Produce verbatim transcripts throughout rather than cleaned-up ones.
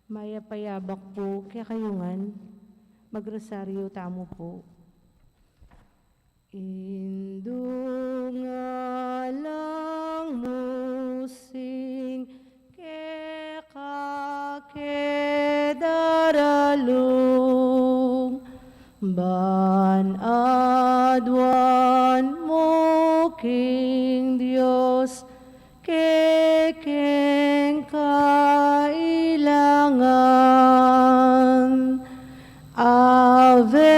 Mayap a yabak pu kekayu ngan. Magrosaryu tamu pu. Indu, ngalang mu sing keka ke daralung, ban aduan mu king Dios kekeng kailangan. Ave,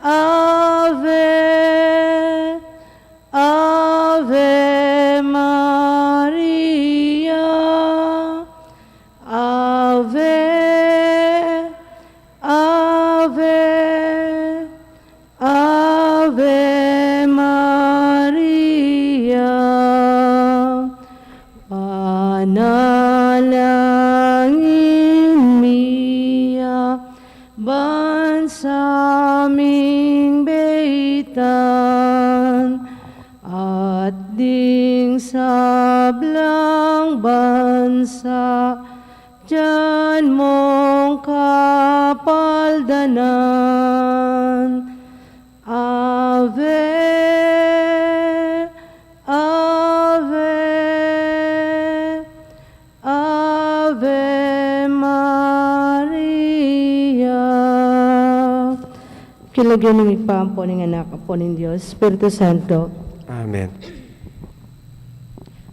Ave, Ave Maria. Ave, Ave, Ave Maria. Panalangin mi ya ban sa ming beitan at ding sablang bansa, dian mung kapaldanan. Ave, Ave, Ave Maria. King lagyu ning Ibpa, ampo ning Anak, ampo ning Dios Espiritu Santo. Amen.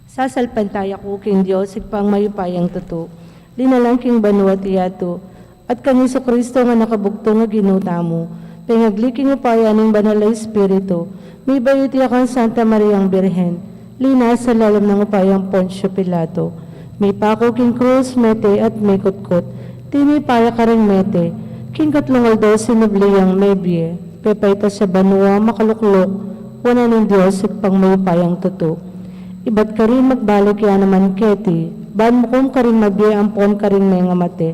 Sasalpantaya ku king Dios, Ibpang mayupayang tutu, linalang king banua at yatu, at kang Jesucristo a anak a bugtung a Ginu tamu, pengagli king upaya ning Banal a Espiritu, mibayut ya kang Santa Mariang Birhen, linasa lalam ning upayang Poncio Pilato, mipaku king krus, mete at mikutkut, tinipa ya karing mete, king katlung aldo sinubli yang mebie, pepaitas ya banua, makalukluk wanan ning Dios Ibpang mayupayang tutu. Ibat karin magbalik ya naman keti, ban mukum karing mabie ampon karing mengamate.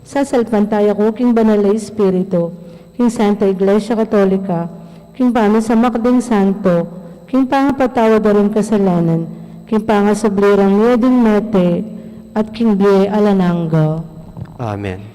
Sasalpantaya ku king Banal a Espiritu, king Santa Iglesia Katolika, king pamisamak ding santo, king pangapatawad da ring kasalanan, king pangasubli rang mie ding mete, at king bie alang angga. Amen.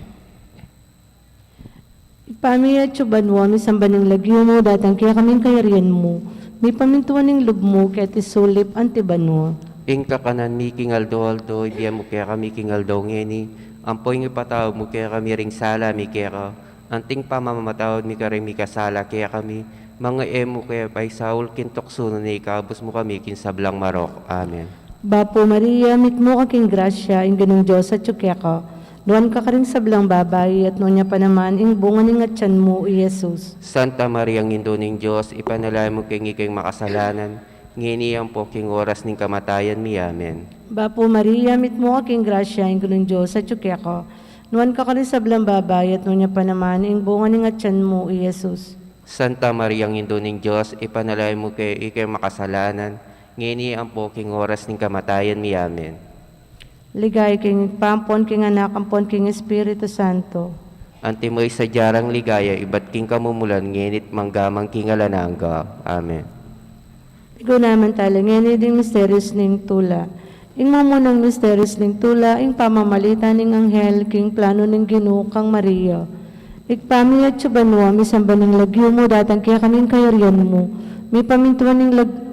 Ibpa mi atsu banua, misamban ing lagyu mu, datang kekami ing kayarian mu, mipamintuan ing lub mu keti sulip anti banua. Ing kakanan mi king aldo-aldo ibie mu kekami king aldo ngeni, ampo ing ipatawad mu kekami ring sala mi keka, anting pamamatawad mi karing mikasala kekami, manga e mu ke paisaul king tuksu nune ikabus mu kami king sablang marok. Amen. Bapu Maria, mitmu ka king grasya, ing Ginung Dios atsu keka. Nuan ka karing sablang babai, at nuan ya pa naman ing bunga ning atian mu, i Jesus. Santa Mariang Indu ning Dios, ipanalangin mu keng ikeng makasalanan, ngeni ampo king oras ning kamatayan mi. Amen. Bapu Maria, mitmu ka king grasya, ing Ginung Dios atsu keka. Nuan ka karing sablang babai, at nuan ya pa naman ing bunga ning atian mu, i Jesus. Santa Mariang Indu ning Dios, ipanalangin mu keng ikeng makasalanan, ngeni ampo king oras ning kamatayan mi. Amen. Ligaya king Ibpa, ampon king Anak, ampon king Espiritu Santo. Antimo ing sadya rang ligaya ibat king kamumulan, ngeni't mangga man king alang angga. Amen. Tigunaman tala ngeni ding misterios ning tula. Ing mumunang misterios ning tula, ing pamamalita ning anghel king planu ning Ginu kang Maria. Ibpa mi atsu banua, misamban ing lagyu mu, datang kekami ing kayarian mu, mipamintuan ing lag-,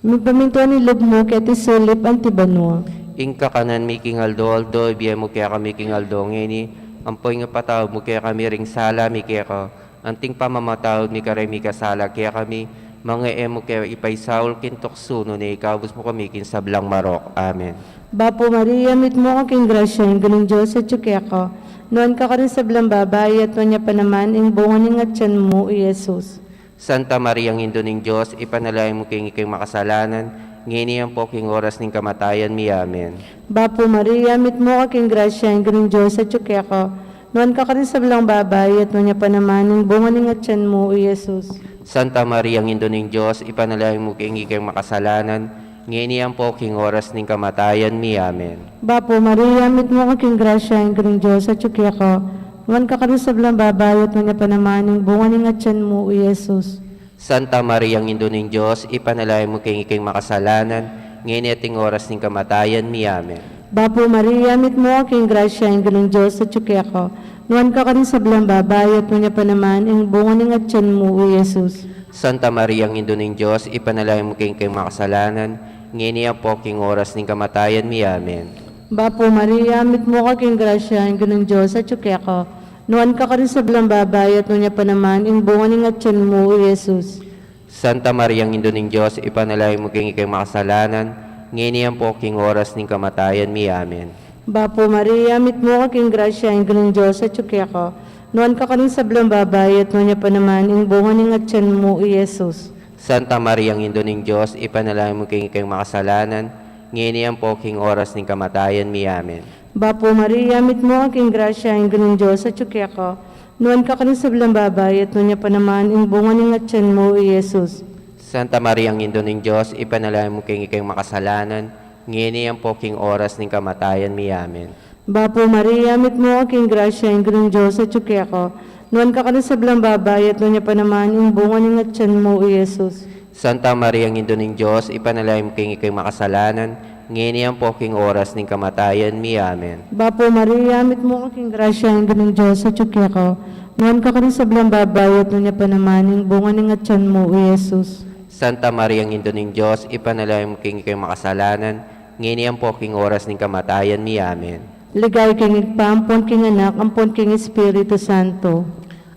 mipamintuan ing lub mu keti sulip anti banua. Ing kakanan mi king aldo-aldo ibie mu kekami king aldo ngeni, ampo ing ipatawad mu kekami ring sala mi keka, anting pamamatawad mi karing mikasala kekami, manga e mu ke ipaisaul king tuksu, nune ikabus mu kami king sablang marok. Amen. Bapu Maria, mitmu ka king grasya, ing Ginung Dios atsu keka. Nuan ka karing sablang babai, at nuan ya pa naman ing bunga ning atian mu, i Jesus. Santa Mariang Indu ning Dios, ipanalangin mu keng ikeng makasalanan, ngeni ampo king oras ning kamatayan mi. Amen. Bapu Maria, mitmu ka king grasya, ing Ginung Dios atsu keka. Nuan ka karing sablang babai, at nuan ya pa naman ing bunga ning atian mu, i Jesus. Santa Mariang Indu ning Dios, ipanalangin mu keng ikeng makasalanan, ngeni ampo king oras ning kamatayan mi. Amen. Bapu Maria, mitmu ka king grasya, ing Ginung Dios atsu keka. Nuan ka karing sablang babai, at nuan ya pa naman ing bunga ning atian mu, i Jesus. Santa Mariang Indu ning Dios, ipanalangin mu keng ikeng makasalanan, ngeni at king oras ning kamatayan mi. Amen. Bapu Maria, mitmu ka king grasya, ing Ginung Dios atyu keka. Nuan ka karing sablang babai, at nuan ya pa naman ing bunga ning atian mu, i Jesus. Santa Maria, Indu ning Dios, ipanalangin mu keng, keng makasalanan, ngeni ampo king oras ning kamatayan mi. Amen. Bapu Maria, mitmu ka king grasya, ing Ginung Dios atyu keka. Nuan ka karing sablang babai, at nuan ya pa naman ing bunga ning atian mu, i Jesus. Santa Maria, Indu ning Dios, ipanalangin mu keng, keng makasalanan, ngeni ampo king oras ning kamatayan mi. Amen. Bapu Maria, mitmu ka king grasya, ing Ginung Dios atyu keka. Nuan ka karing sablang babai, at nuan ya pa naman ing bunga ning atian mu, i Jesus. Santa Maria, Indu ning Dios, ipanalangin mu keng, keng makasalanan, ngeni ampo king oras ning kamatayan mi. Amen. Bapu Maria, mitmu ka king grasya, ing Ginung Dios atyu keka. Nuan ka karing sablang babai, at nuan ya pa naman ing bunga ning atian mu, i Jesus. Santa Maria, Indu ning Dios, ipanalangin mu keng, keng makasalanan, ngeni ampo king oras ning kamatayan mi. Amen. Bapu Maria, mitmu ka king grasya, ing Ginung Dios atyu keka. Nuan ka karing sablang babai, at nuan ya pa naman ing bunga ning atian mu, i Jesus. Santa Maria, Indu ning Dios, ipanalangin mu keng, keng makasalanan, ngeni ampo king oras ning kamatayan mi. Amen. Bapu Maria, mitmu ka king grasya, ing Ginung Dios atyu keka. Nuan ka karing sablang babai, at nuan ya pa naman ing bunga ning atian mu, i Jesus. Santa Maria, Indu ning Dios, ipanalangin mu keng, keng makasalanan, ngeni ampo king oras ning kamatayan mi. Amen. Ligaya king Ibpa, ampon king Anak, ampon king Espiritu Santo.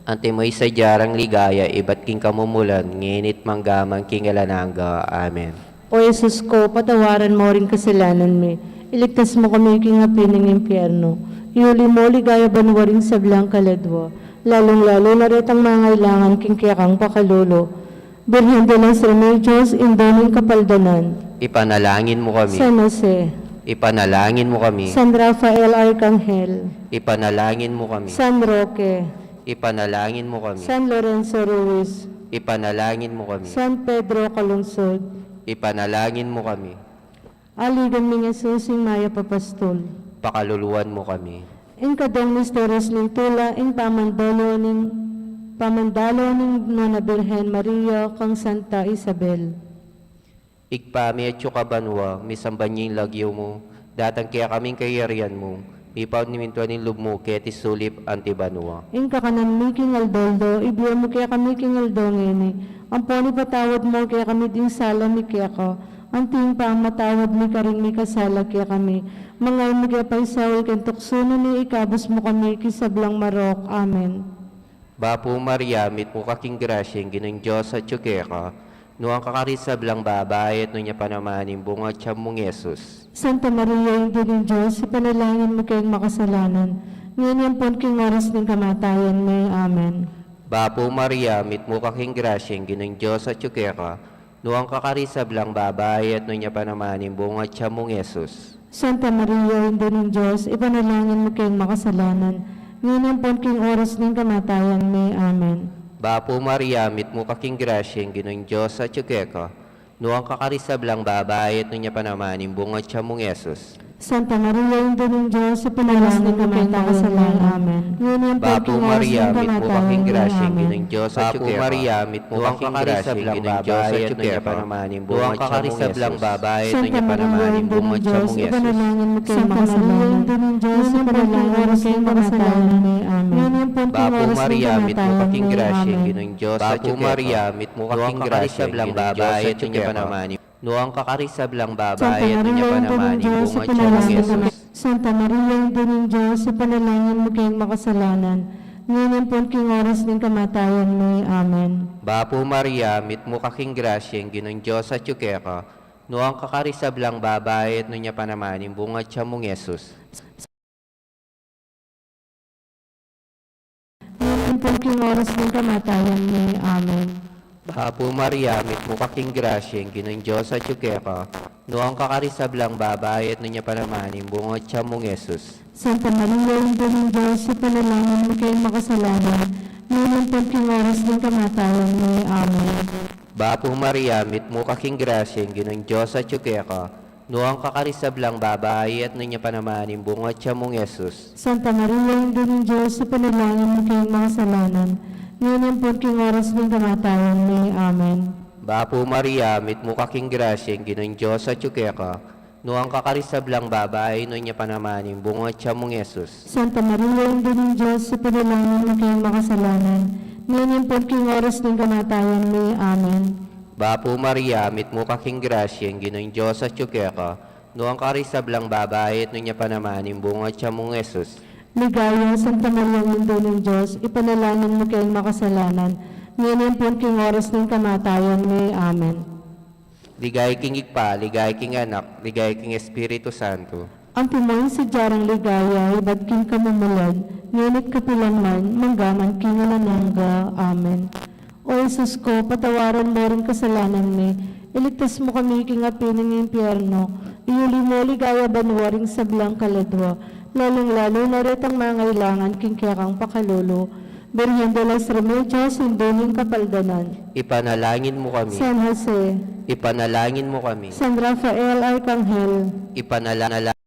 Antimo ing sadya rang ligaya, ibat king kamumulan, ngeni at mangga man king alang angga. Amen. O Jesus ko, patawaran mo ring kasalanan mi, iligtas mo kami king api ning impyerno, iuli mo king banua ring sablang kaladua, lalung-lalu na retang mangailangan king kekang pakalulu. Birhen de los Remedios, Indu ning Kapaldanan. Ipanalangin mo kami. San Jose. Ipanalangin mo kami. San Rafael Arkanghel. Ipanalangin mo kami. San Roque. Ipanalangin mo kami. San Lorenzo Ruiz. Ipanalangin mo kami. San Pedro Calungsod. Ipanalangin mo kami. Aligan ming Jesus, ing mayap a pastul. Pakaluluan mo kami. Ing kadwang misterios ning tula, ing pamandalo ning, pamandalo ning Nuan a Birhen Maria kang Santa Isabel. Ibpa mi, atyu ka banua, misamban ya ing lagyu mu, datang kekami ing kayarian mu, mipamintuan ing lub mu keti sulip anti banua. Ing kakanan mi king aldo-aldo, ibie mu kekami king aldo ngeni, ampon ipatawad mu kekami ding sala mi keka, anti ing pamamatawad mi karing mikasala kekami, manga e mu ke paisaul king tuksu, nune ikabus mu kami king sablang marok. Amen. Bapu Maria, mitmu ka king grasya, ing Ginung Dios atyu keka, nuan ka karing sablang babai, at nuan ya pa naman ing bunga ning atian mung Jesus. Santa Maria, Indu ning Dios, ipanalangin mu keng makasalanan, ngeni ampon king oras ning kamatayan mi. Amen. Bapu Maria, mitmu ka king grasya, ing Ginung Dios atyu keka, nuan ka karing sablang babai, at nuan ya pa naman ing bunga ning atian mung Jesus. Santa Maria, Indu ning Dios, ipanalangin mu keng makasalanan, ngeni ampon king oras ning kamatayan mi. Amen. Bapu Maria, mitmu ka king grasya, ing Ginung Dios atyu keka, nuan ka karing sablang babai, at nuan ya pa naman ing bunga ning atian mung Jesus. Santa Maria, Indu ning Dios, ipanalangin mu keng makasalanan. Amen. Ngeni ampon king oras ning kamatayan mi. Amen. Bapu Maria, mitmu ka king grasya, ing Ginung Dios atyu keka. Bapu Maria, mitmu ka king grasya, ing Ginung Dios atyu keka. Nuan ka karing sablang babai, at nuan ya pa naman ing bunga ning atian mung Jesus. Santa Maria, Indu ning Dios, ipanalangin mu keng makasalanan. Ngeni ampon king oras ning kamatayan mi. Amen. Bapu Maria, mitmu ka king grasya, ing Ginung Dios atyu keka. Nuan ka karing sablang babai, at nuan ya pa naman ing Nuan ka karing sablang babai, at nuan ya pa naman ing bunga ning atian mung Jesus. Santa Maria, Indu ning Dios, ipanalangin mu keng makasalanan, ngeni ampon king oras ning kamatayan mi. Amen. Bapu Maria, mitmu ka king grasya, ing Ginung Dios atyu keka, nuan ka karing sablang babai, at nuan ya pa naman ing bunga ning atian mung Jesus. Ngeni ampon king oras ning kamatayan mi. Amen. Bapu Maria, mitmu ka king grasya, ing Ginung Dios atyu keka, nuan ka karing sablang babai, at nuan ya pa naman ing bunga ning atian mung Jesus. Santa Maria, Indu ning Dios, ipanalangin mu keng makasalanan, ngeni ampon king oras ning kamatayan mi. Amen. Bapu Maria, mitmu ka king grasya, ing Ginung Dios atyu keka, nuan ka karing sablang babai, at nuan ya pa naman ing bunga ning atian mung Jesus. Santa Maria, Indu ning Dios, ipanalangin mu keng makasalanan, ngeni ampon king oras ning kamatayan mi. Amen. Bapu Maria, mitmu ka king grasya, ing Ginung Dios atyu keka. Nuan ka karing sablang babai, nuan ya pa naman ing bunga ning tiyan mung Jesus. Santa Maria, Indu ning Dios, ipanalangin mu keng makasalanan, ngeni ampon king oras ning kamatayan mi. Amen. Bapu Maria, mitmu ka king grasya, ing Ginung Dios atyu keka. Nuan ka karing sablang babai, at nuan ya pa naman ing bunga ning tiyan mung Jesus. Ligaya, Santa Maria, Indu ning Dios, ipanalangin mu keng makasalanan, ngeni ampon king oras ning kamatayan mi. Amen. Ligaya king Ibpa, ligaya king Anak, ligaya king Espiritu Santo. Antimo ing sadya rang ligaya ibat king kamumulan, ngeni't kapilan man, mangga man king alang angga. Amen. O Jesus ko, patawaran mu ring kasalanan mi, iligtas mu kami king api ning impyerno, iyuli mu king ligaya banua ring sablang kaladua, lalung-lalu na retang mangailangan king kekang pakalulu. Birhen de los Remedios, Indu ning Kapaldanan. Ipanalangin mu kami. San Jose. Ipanalangin mu kami. San Rafael Arkanghel. Ipanala-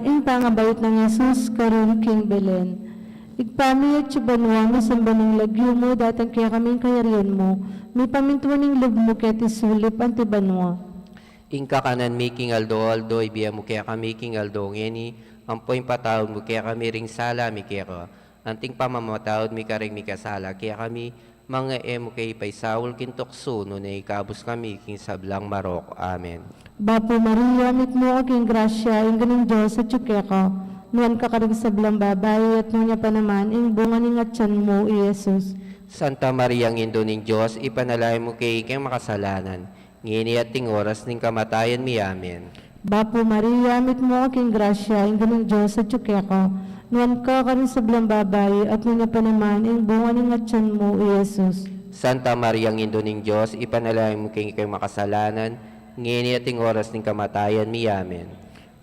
Ing pangabait nang Jesus karin king Belen. Ibpa mi, atsu ka banua, misamban ya ing lagyu mu, datang kekami ing kayarian mu, mipamintuan ing lub mu keti sulip anti banua. Ing kakanan mi king aldo-aldo ibie mu kekami king aldo ngeni, ampo ipatawad mu kekami ring sala mi keka, anti ing pamamatawad mi karing mikasala kekami, manga e mu ke ipaisaul king tuksu, nune ikabus kami king sablang marok. Amen. Bapu Maria, mitmu ka king grasya, ing Ginung Dios atsu keka, nuan ka karing sablang babai, at nuan ya pa naman ing bunga ning atian mu, i Jesus. Santa Maria, Indu ning Dios, ipanalangin mu keng makasalanan, ngeni at king oras ning kamatayan mi. Amen. Bapu Maria, mitmu ka king grasya, ing Ginung Dios atsu keka, nuan ka karing sablang babai, at nuan ya pa naman ing bunga ning atian mu, i Jesus. Santa Maria, Indu ning Dios, ipanalangin mu keng makasalanan, ngeni at king oras ning kamatayan mi. Amen.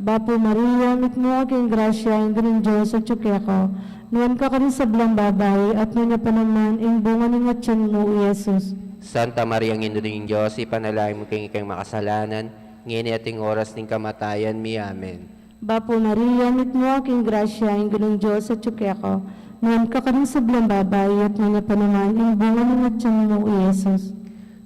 Bapu Maria, mitmu ka king grasya, ing Ginung Dios atsu keka, nuan ka karing sablang babai, at nuan ya pa naman ing bunga ning atian mu, i Jesus. Santa Maria, Indu ning Dios, ipanalangin mu keng makasalanan, ngeni at king oras ning kamatayan mi. Amen. Bapu Maria, mitmu ka king grasya, ing Ginung Dios atsu keka, nuan ka karing sablang babai, at nuan ya pa naman ing bunga ning atian mu, i Jesus.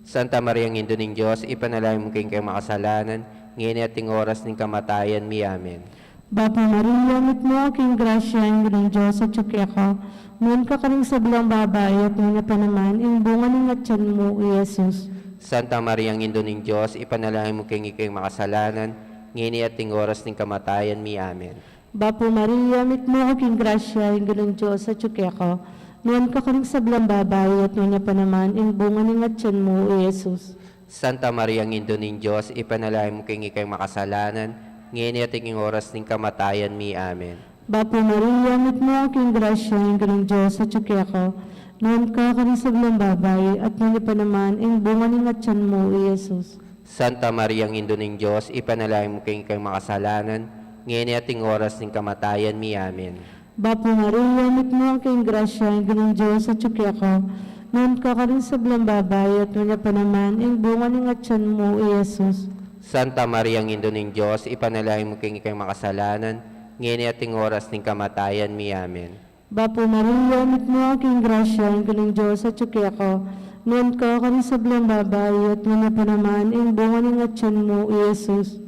Santa Maria, Indu ning Dios, ipanalangin mu keng makasalanan, ngeni at king oras ning kamatayan mi. Amen. Bapu Maria, mitmu ka king grasya, ing Ginung Dios atsu keka, nuan ka karing sablang babai, at nuan ya pa naman ing bunga ning atian mu, i Jesus. Santa Maria, Indu ning Dios, ipanalangin mu keng makasalanan, ngeni at king oras ning kamatayan mi. Amen. Bapu Maria, mitmu ka king grasya, ing Ginung Dios atsu keka, nuan ka karing sablang babai, at nuan ya pa naman ing bunga ning atian mu, i Jesus. Santa Maria, Indu ning Dios, ipanalangin mu keng makasalanan, ngeni at king oras ning kamatayan mi. Amen. Bapu Maria, mitmu ka king grasya, ing Ginung Dios atsu keka, nuan ka karing sablang babai, at nuan ya pa naman ing bunga ning atian mu, i Jesus. Santa Maria, Indu ning Dios, ipanalangin mu keng makasalanan, ngeni at king oras ning kamatayan mi. Amen. Bapu Maria, mitmu ka king grasya, ing Ginung Dios atsu keka, nuan ka karing sablang babai, at nuan ya pa naman ing bunga ning atian mu, i Jesus. Santa Maria, Indu ning Dios, ipanalangin mu keng makasalanan, ngeni at king oras ning kamatayan mi. Amen. Bapu Maria, mitmu ka king grasya, ing Ginung Dios atsu keka, nuan ka karing sablang babai, at nuan ya pa naman ing bunga ning atian mu, i Jesus.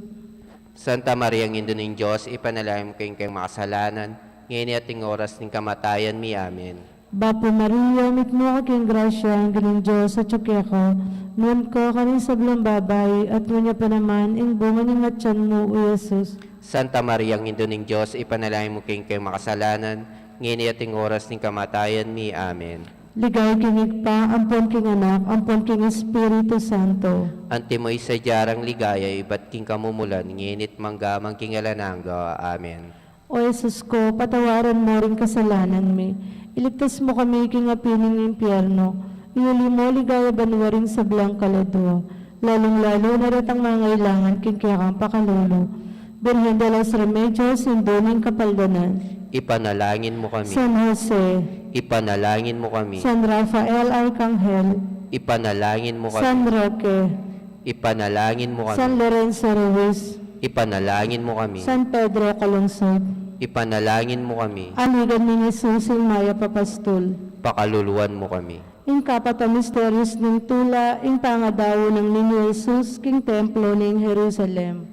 Santa Maria, Indu ning Dios, ipanalangin mu keng makasalanan, ngeni at king oras ning kamatayan mi. Amen. Bapu Maria, mitmu ka king grasya, ing Ginung Dios atsu keka, nuan ka karing sablang babai, at nuan ya pa naman ing bunga ning atian mu, i Jesus. Santa Maria, Indu ning Dios, ipanalangin mu keng makasalanan, ngeni at king oras ning kamatayan mi. Amen. Ligaya king Ibpa, ampon king Anak, ampon king Espiritu Santo. Antimo ing sadya rang ligaya ibat king kamumulan, ngeni't mangga man king alang angga. Amen. O Jesus ko, patawaran mu ring kasalanan mi, iligtas mu kami king api ning impyerno, iyuli mu king ligaya banua ring sablang kaladua, lalung-lalu na retang mangailangan king kekang pakalulu. Birhen de los Remedios, Indu ning Kapaldanan. Ipanalangin mu kami. San Jose. Ipanalangin mu kami. San Rafael Arkanghel. Ipanalangin mo kami. San Roque. Ipanalangin mo kami. San Lorenzo Ruiz. Ipanalangin mo kami. San Pedro Calungsod. Ipanalangin mo kami. Aligan ning Jesus ing mayap a pastul. Pakaluluan mo kami. Ing kapat a misteryus ning tula, ing pangadaun nang Niñu Jesus king templo ning Jerusalem.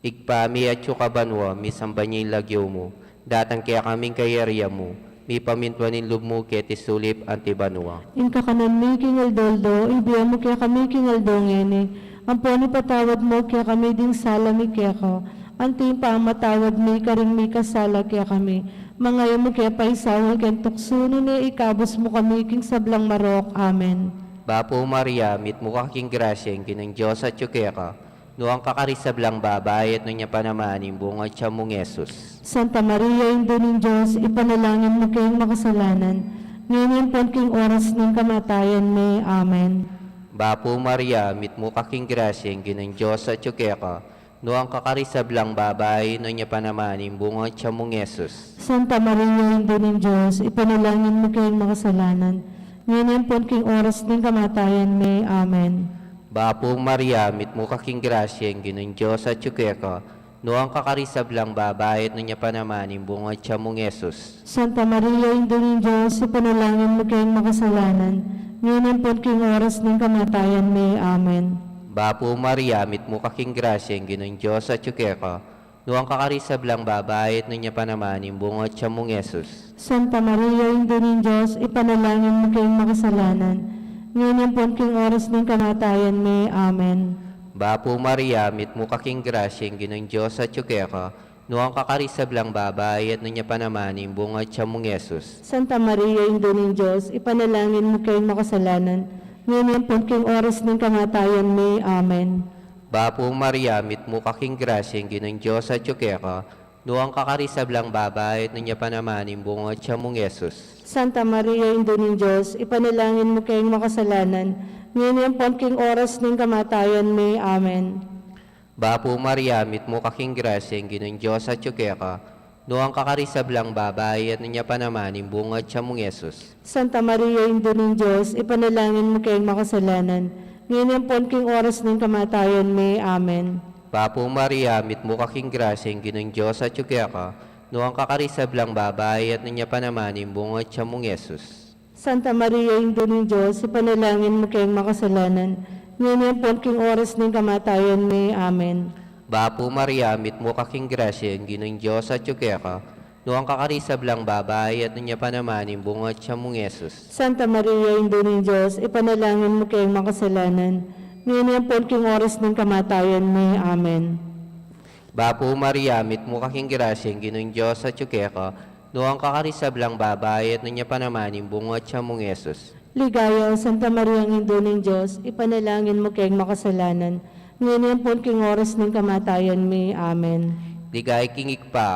Ibpa mi atsu ka banua, misamban ya ing lagyu mu, datang kekami ing kayarian mu, mipamintuan ing lub mu keti sulip anti banua. Ing kakanan mi king aldo-aldo, ibie mu kekami king aldo ngeni, ampon ipatawad mu kekami ding sala mi keka, anti ing pamamatawad mi karing mikasala kekami, manga e mu ke paisaul king tuksu, nune ikabus mu kami king sablang marok. Amen. Bapu Maria, mitmu ka king grasya, ing Ginung Dios atsu keka, nuan ka karing sablang babai, at nuan ya pa naman ing bunga ning tiyan mung Jesus. Santa Maria, Indu ning Dios, ipanalangin mu keng makasalanan, ngeni ampon king oras ning kamatayan mi. Amen. Bapu Maria, mitmu ka king grasya, ing Ginung Dios atsu keka, nuan ka karing sablang babai, nuan ya pa naman ing bunga ning tiyan mung Jesus. Santa Maria, Indu ning Dios, ipanalangin mu keng makasalanan, ngeni ampon king oras ning kamatayan mi. Amen. Bapu Maria, mitmu ka king grasya, ing Ginung Dios atsu keka, nuan ka karing sablang babai, at nuan ya pa naman ing bunga ning tiyan mung Jesus. Santa Maria, Indu ning Dios, ipanalangin mu keng makasalanan, ngeni ampon king oras ning kamatayan mi. Amen. Bapu Maria, mitmu ka king grasya, ing Ginung Dios atsu keka, nuan ka karing sablang babai, at nuan ya pa naman ing bunga ning tiyan mung Jesus. Santa Maria, Indu ning Dios, ipanalangin mu keng makasalanan, ngeni ampon king oras ning kamatayan mi. Amen. Bapu Maria, mitmu ka king grasya, ing Ginung Dios atsu keka, nuan ka karing sablang babai, at nuan ya pa naman ing bunga ning tiyan mung Jesus. Santa Maria, Indu ning Dios, ipanalangin mu keng makasalanan, ngeni ampon king oras ning kamatayan mi. Amen. Bapu Maria, mitmu ka king grasya, ing Ginung Dios atsu keka, nuan ka karing sablang babai, at nuan ya pa naman ing bunga ning tiyan mung Jesus. Santa Maria, Indu ning Dios, ipanalangin mu keng makasalanan, ngeni ampon king oras ning kamatayan mi. Amen. Bapu Maria, mitmu ka king grasya, ing Ginung Dios atsu keka, nuan ka karing sablang babai, at nuan ya pa naman ing bunga ning tiyan mung Jesus. Santa Maria, Indu ning Dios, ipanalangin mu keng makasalanan, ngeni ampon king oras ning kamatayan mi. Amen. Bapu Maria, mitmu ka king grasya, ing Ginung Dios atsu keka, nuan ka karing sablang babai, at nuan ya pa naman ing bunga ning tiyan mung Jesus. Santa Maria, Indu ning Dios, ipanalangin mu keng makasalanan, ngeni ampon king oras ning kamatayan mi. Amen. Bapu Maria, mitmu ka king grasya, ing Ginung Dios atsu keka, nuan ka karing sablang babai, at nuan ya pa naman ing bunga ning tiyan mung Jesus. Santa Maria, Indu ning Dios, ipanalangin mu keng makasalanan, ngeni ampon king oras ning kamatayan mi. Amen. Bapu Maria, mitmu ka king grasya, ing Ginung Dios atsu keka, nuan ka karing sablang babai, at nuan ya pa naman ing bunga ning tiyan mung Jesus. Ligaya, Santa Maria, Indu ning Dios, ipanalangin mu keng makasalanan, ngeni ampon king oras ning kamatayan mi. Amen. Ligaya king Ibpa,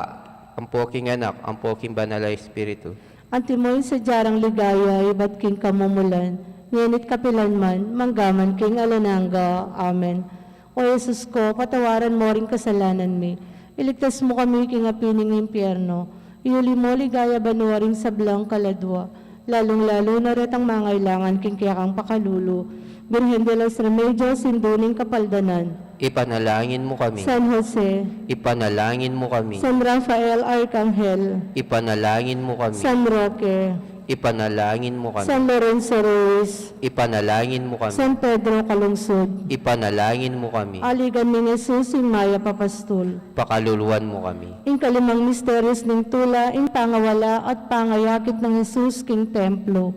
ampo king Anak, ampo king Banal a Espiritu. Antimo ing sadya rang ligaya ibat king kamumulan, ngeni't kapilan man, manggaman king alang angga. Amen. O Jesus ko, patawaran mo ring kasalanan mi, iligtas mu kami king api ning impyerno, iuli mo king ligaya banua ring sablang kaladua, lalung-lalu na retang mangailangan king kekang pakalulu. Birhen de los Remedios, Indu ning Kapaldanan. Ipanalangin mu kami. San Jose. Ipanalangin mu kami. San Rafael Arkanghel. Ipanalangin mu kami. San Roque. Ipanalangin mu kami. San Lorenzo Ruiz. Ipanalangin mu kami. San Pedro Calungsod. Ipanalangin mu kami. Aligan ning Jesus, ing mayap a pastul. Pakaluluan mu kami. Ing kalimang misteryus ning tula, ing pangawala at pangayakit nang Jesus king templo.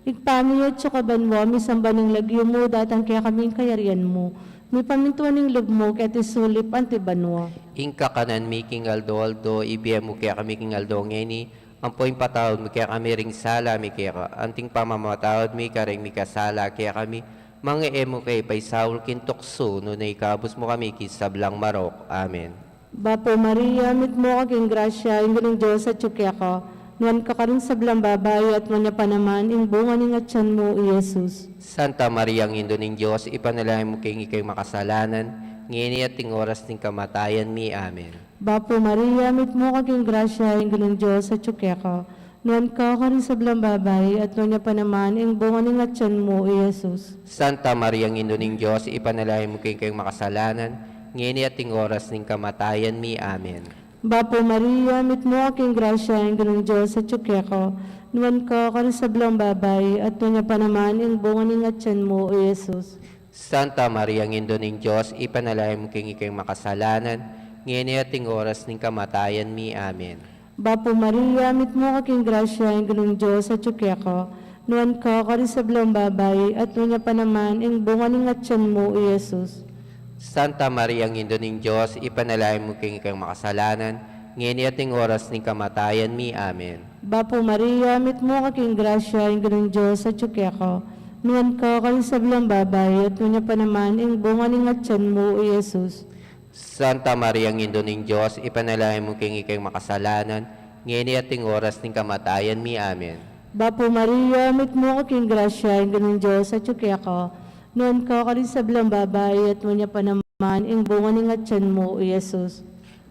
Ibpa mi atsu ka banua, misamban ing lagyu mu, datang kekami ing kayarian mu, mipamintuan ing lub mu keti sulip anti banua. Ing kakanan mi king aldo-aldo, ibie mu kekami king aldo ngeni, ampo ipatawad mu kekami ring sala mi keka, anti ing pamamatawad mi karing mikasala kekami, manga e mu ke paisaul king tuksu, nune ikabus mu kami king sablang marok. Amen. Bapu Maria, mitmu ka king grasya, ing Ginung Dios atsu keka, nuan ka karing sablang babai, at nuan ya pa naman ing bunga ning atian mu, i Jesus. Santa Maria, Indu ning Dios, ipanalangin mu keng ikami makasalanan, ngeni at king oras ning kamatayan mi. Amen. Bapu Maria, mitmu ka king grasya, ing Ginung Dios atsu keka, Nuan ka karing sablang babai, at nuan ya pa naman ing bunga ning atyan mu, i Jesus. Santa Maria, Indu ning Dios, ipanalangin mu keng makasalanan, ngeni at ing oras ning kamatayan mi. Amen. Bapu Maria, mitmu ka king grasya, ing Ginung Dios atyu keka. Nuan ka karing sablang babai, at nuan ya pa naman ing bunga ning atyan mu, i Jesus. Santa Maria, Indu ning Dios, ipanalangin mu keng makasalanan, ngeni at ing oras ning kamatayan mi. Amen. Bapu Maria, mitmu ka king grasya, ing Ginung Dios atyu keka. Nuan ka karing sablang babai, at nuan ya pa naman ing bunga ning atyan mu, i Jesus. Santa Maria, Indu ning Dios, ipanalangin mu keng makasalanan, ngeni at ing oras ning kamatayan mi. Amen. Bapu Maria, mitmu ka king grasya, ing Ginung Dios atyu keka. Nuan ka karing sablang babai, at nuan ya pa naman ing bunga ning atyan mu, i Jesus. Santa Maria, Indu ning Dios, ipanalangin mu keng makasalanan, ngeni at ing oras ning kamatayan mi. Amen. Bapu Maria, mitmu ka king grasya, ing Ginung Dios atyu keka. Nuan ka karing sablang babai, at nuan ya pa naman ing bunga ning atyan mu, i Jesus.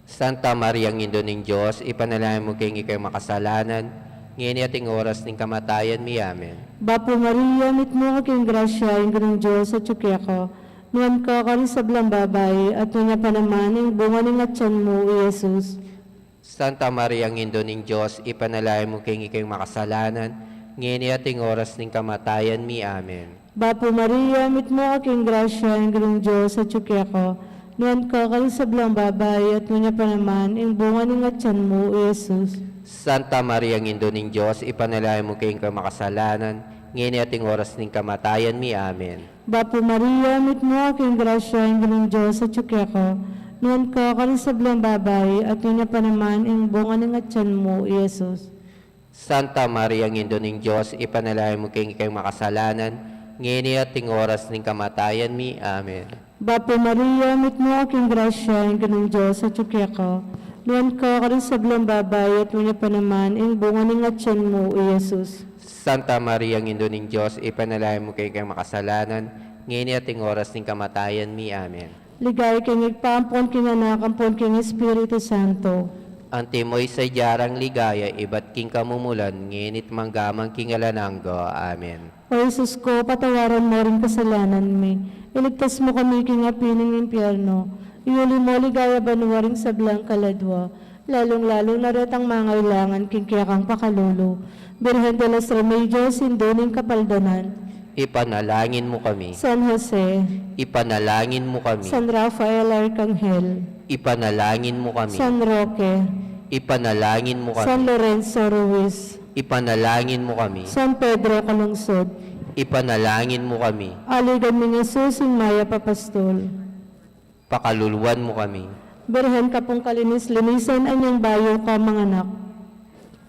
Santa Maria, Indu ning Dios, ipanalangin mu keng makasalanan, ngeni at ing oras ning kamatayan mi. Amen. Bapu Maria, mitmu ka king grasya, ing Ginung Dios atyu keka. Nuan ka karing sablang babai, at nuan ya pa naman ing bunga ning atyan mu, i Jesus. Santa Maria, Indu ning Dios, ipanalangin mu keng makasalanan, ngeni at ing oras ning kamatayan mi. Amen. Bapu Maria, mitmu ka king grasya, ing Ginung Dios atyu keka. Nuan ka karing sablang babai, at nuan ya pa naman ing bunga ning atyan mu, i Jesus. Santa Maria, Indu ning Dios, ipanalangin mu keng makasalanan, ngeni at ing oras ning kamatayan mi. Amen. Bapu Maria, mitmu ka king grasya, ing Ginung Dios atyu keka. Nuan ka karing sablang babai, at nuan ya pa naman ing bunga ning atyan mu, i Jesus. Santa Maria, Indu ning Dios, ipanalangin mu keng makasalanan, ngeni at ing oras ning kamatayan mi. Amen. Bapu Maria, mitmu ka king grasya, ing Ginung Dios atyu keka. Nuan ka karing sablang babai, at nuan ya pa naman ing bunga ning atyan mu, i Jesus. Santa Maria, Indu ning Dios, ipanalangin mu keng makasalanan, ngeni at ing oras ning kamatayan mi. Amen. Ligaya king Ibpa, ampon king Anak, ampon king Espiritu Santo. Antimo ing sadya rang ligaya, ibat king kamumulan, ngeni at mangga man king alang angga. Amen. O Jesus ku, patawaran mu ring kasalanan mi, iligtas mu kami king api ning impyerno, iuli mu king ligaya banua ring sablang kaladua, lalung-lalu na retang mangailangan king kekang pakalulu. Birhen de los Remedios, Indu ning Kapaldanan. Ipanalangin mu kami. San Jose. Ipanalangin mu kami. San Rafael Arcangel. Ipanalangin mu kami. San Roque. Ipanalangin mu kami. San Lorenzo Ruiz. Ipanalangin mu kami. San Pedro Calungsod. Ipanalangin mu kami. Aligan ming Jesus, ing mayap a pastul. Pakaluluan mu kami. Birhen kapung kalinis-linisan, anyang bayu ka manganak.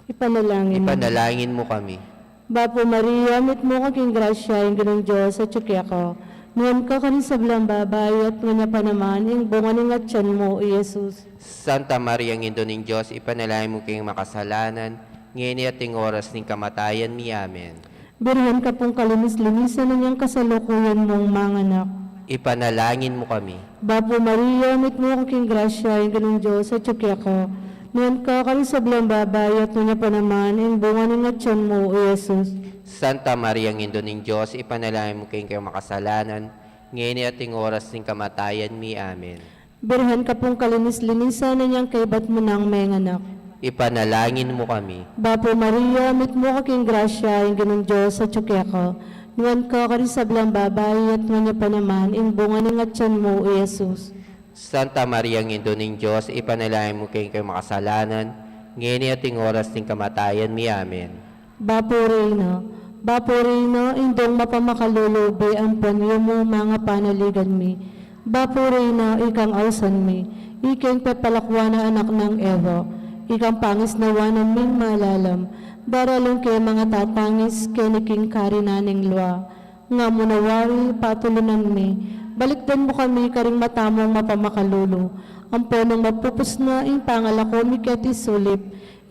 Ipanalangin mu. Ipanalangin mu kami. Bapu Maria, mitmu ka king grasya, ing Ginung Dios atyu keka. Nuan ka karing sablang babai, at nuan ya pa naman ing bunga ning atyan mu, i Jesus. Santa Maria, Indu ning Dios, ipanalangin mu keng makasalanan, ngeni at ing oras ning kamatayan mi. Amen. Birhen kapung kalinis-linisan, anyang kasalukuyan mung manganak. Ipanalangin mu kami. Bapu Maria, mitmu ka king grasya, ing Ginung Dios atyu keka. Nuan ka karing sablang babai, at nuan ya pa naman ing bunga ning atyan mu, i Jesus. Santa Maria, Indu ning Dios, ipanalangin mu keng makasalanan, ngeni at ing oras ning kamatayan mi. Amen. Birhen kapung kalinis-linisan, anyang kaybat mu nang menganak. Ipanalangin mu kami. Bapu Maria, mitmu ka king grasya, ing Ginung Dios atyu keka. Nuan ka karing sablang babai, at nuan ya pa naman ing bunga ning atyan mu, i Jesus. Santa Maria, Indu ning Dios, ipanalangin mu keng makasalanan, ngeni at ing oras ning kamatayan mi. Amen. Bapu Reyna, Bapu Reyna, Indung mapamakalulu, be ampon yumu mangapanaligan mi. Bapu Reyna, ikang ausan mi, ikeng pepalakuan a anak nang Eva, ikang pangisnawan ming malalam, daralung ke mangatatangis keni king karinan ning lua. Nga mu na wari, patulunan mi, balikdan mu kami karing mata mung mapamakalulu, ampon nung mapupus na ing pangalako mi keti sulip,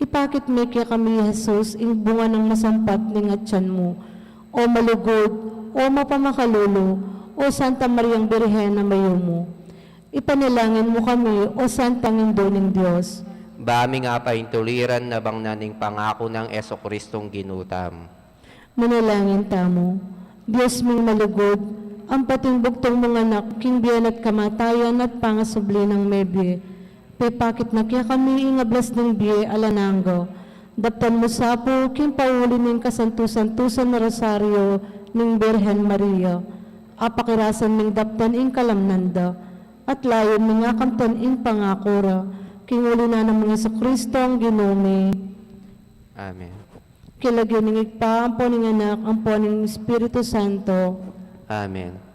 ipakit me kekami i Jesus, ing bunga nang masampat ning atyan mu. O malugud, o mapamakalulu, o Santa Mariang Birhen a mayumu. Ipanalangin mu kami, o Santang Indu ning Dios. Ba mi nga paintuliran na bang na ning pangaku nang Jesucristong Ginu tam. Manalangin tamu. Dios ming malugud, ang pating bugtung mung anak, king bie na't kamatayan at pangasubli nang mebie, pepakit na kekami ing ablas ning bie alang angga. Daptan mu sa pu, king pauli ning kasantu-santusan a Rosario ning Birhen Maria, apakirasan ming daptan ing kalamnan da, at layun ming akamtan ing pangaku ra, king uli na nang Jesucristong Ginu mi. Amen. King lagyu ning Ibpa, ampo ning Anak, ampo ning Espiritu Santo. Amen.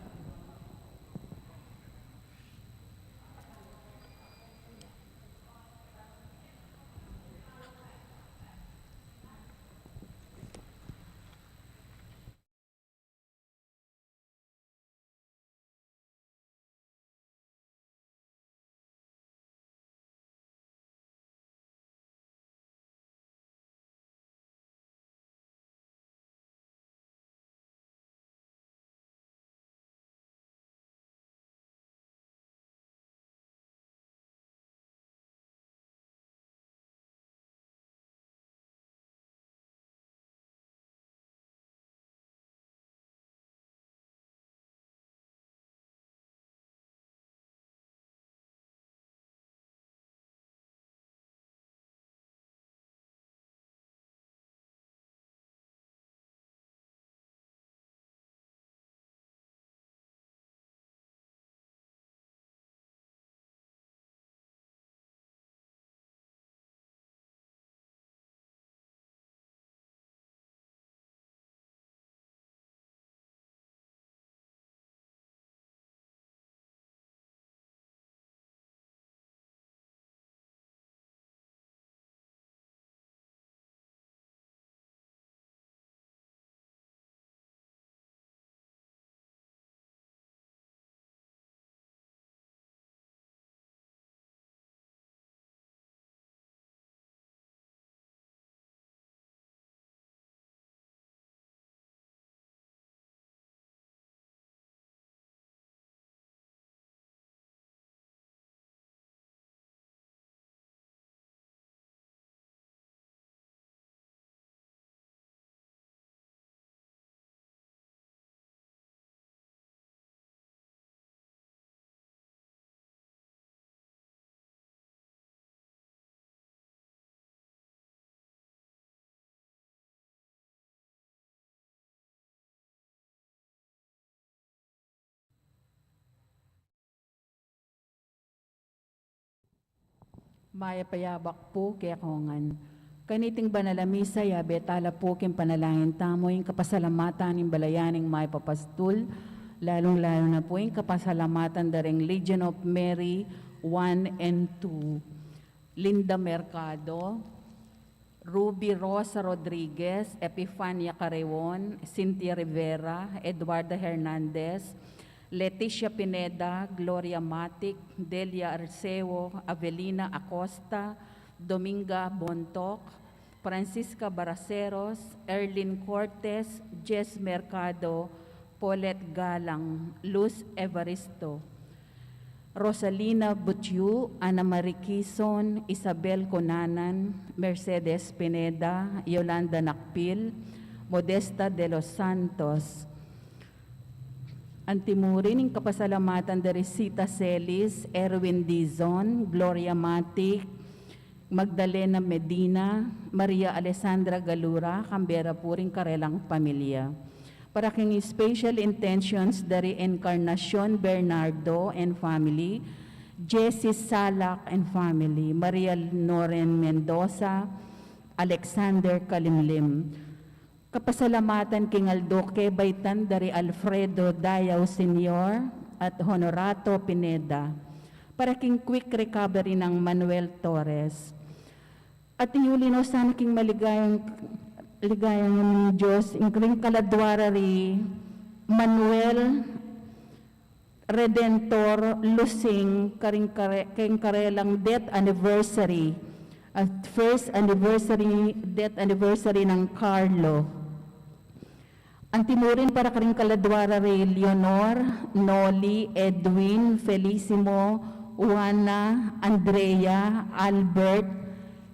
Mayap a yabak pu kekongan. Kaniting banal a misa, yabe tala pu king panalangin tamu ing kapasalamatan ning balayan ning mayap a pastul, lalung-lalu na pu ing kapasalamatan da ring Legion of Mary one and two, Linda Mercado, Ruby Rosa Rodriguez, Epifania Carreon, Cynthia Rivera, Eduarda Hernandez, Leticia Pineda, Gloria Matic, Delia Arceo, Avelina Acosta, Dominga Bontoc, Francisca Baraceros, Erlin Cortes, Jess Mercado, Paulette Galang, Luz Evaristo, Rosalina Butyu, Ana Marie Quizon, Isabel Conanan, Mercedes Pineda, Yolanda Nakpil, Modesta de los Santos. Antimurin ing kapasalamatan da ri Sita Celis, Erwin Dizon, Gloria Matic, Magdalena Medina, Maria Alessandra Galura, kambe ra pu ring karelang pamilya. Para king special intentions da ri Encarnacion Bernardo and family, Jessie Salak and family, Maria Noren Mendoza, Alexander Kalimlim. Kapasalamatan king aldo kebaitan da ri Alfredo Dayao Senior at Honorato Pineda para king quick recovery nang Manuel Torres. At iyuli no sana king maligayang, ligayang Dios, ing ring kaladwa ra ri Manuel Redentor Lusing, karing kare-, karing karelang death anniversary, at first anniversary, death anniversary nang Carlo. Antimurin para karing kaladwa ra ri Leonor, Noli, Edwin, Felicimo, Juana, Andrea, Albert,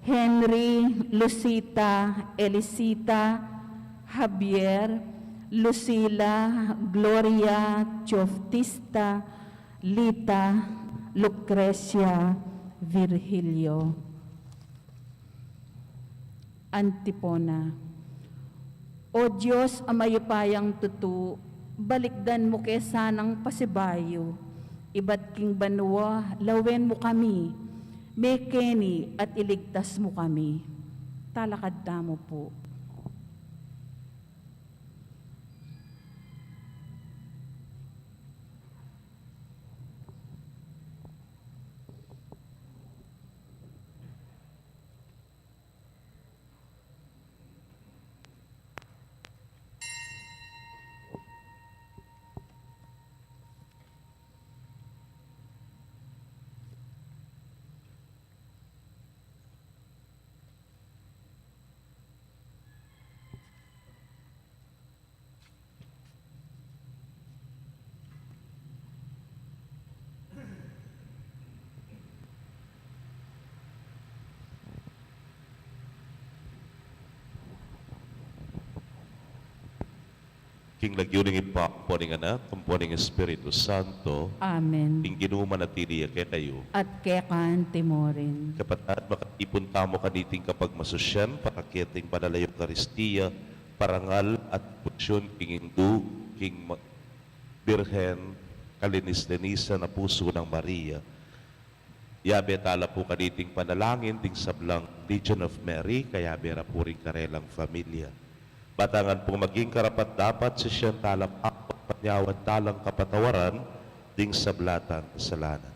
Henry, Lucita, Elicita, Javier, Lucila, Gloria, Choftista, Lita, Lucrecia, Virgilio. Antipona. O Dios a mayupayang tutu, balikdan mu ke sanang pasibayu, ibat king banua lawen mu kami, mekeni at iligtas mu kami. Talakad tamu pu. King lagyu ning Ibpa, ampo ning Anak, ampo ning Espiritu Santo. Amen. Ing Ginu manatili ya kekayu. At keka naman murin. Kapatad, makatipun tamu kaniting kapagmasusyan para keting banal a Eukaristia, parangal at debosyon king Indu, king ma-, Birhen kalinis-linisan a pusu nang Maria. Yabe tala pu kaniting panalangin ding sablang Legion of Mary, kayabe ra pu ring karelang familia. Ba tang maging karapat-dapat, sisian tala pa, panyawad talang kapatawaran ding sabla tang kasalanan.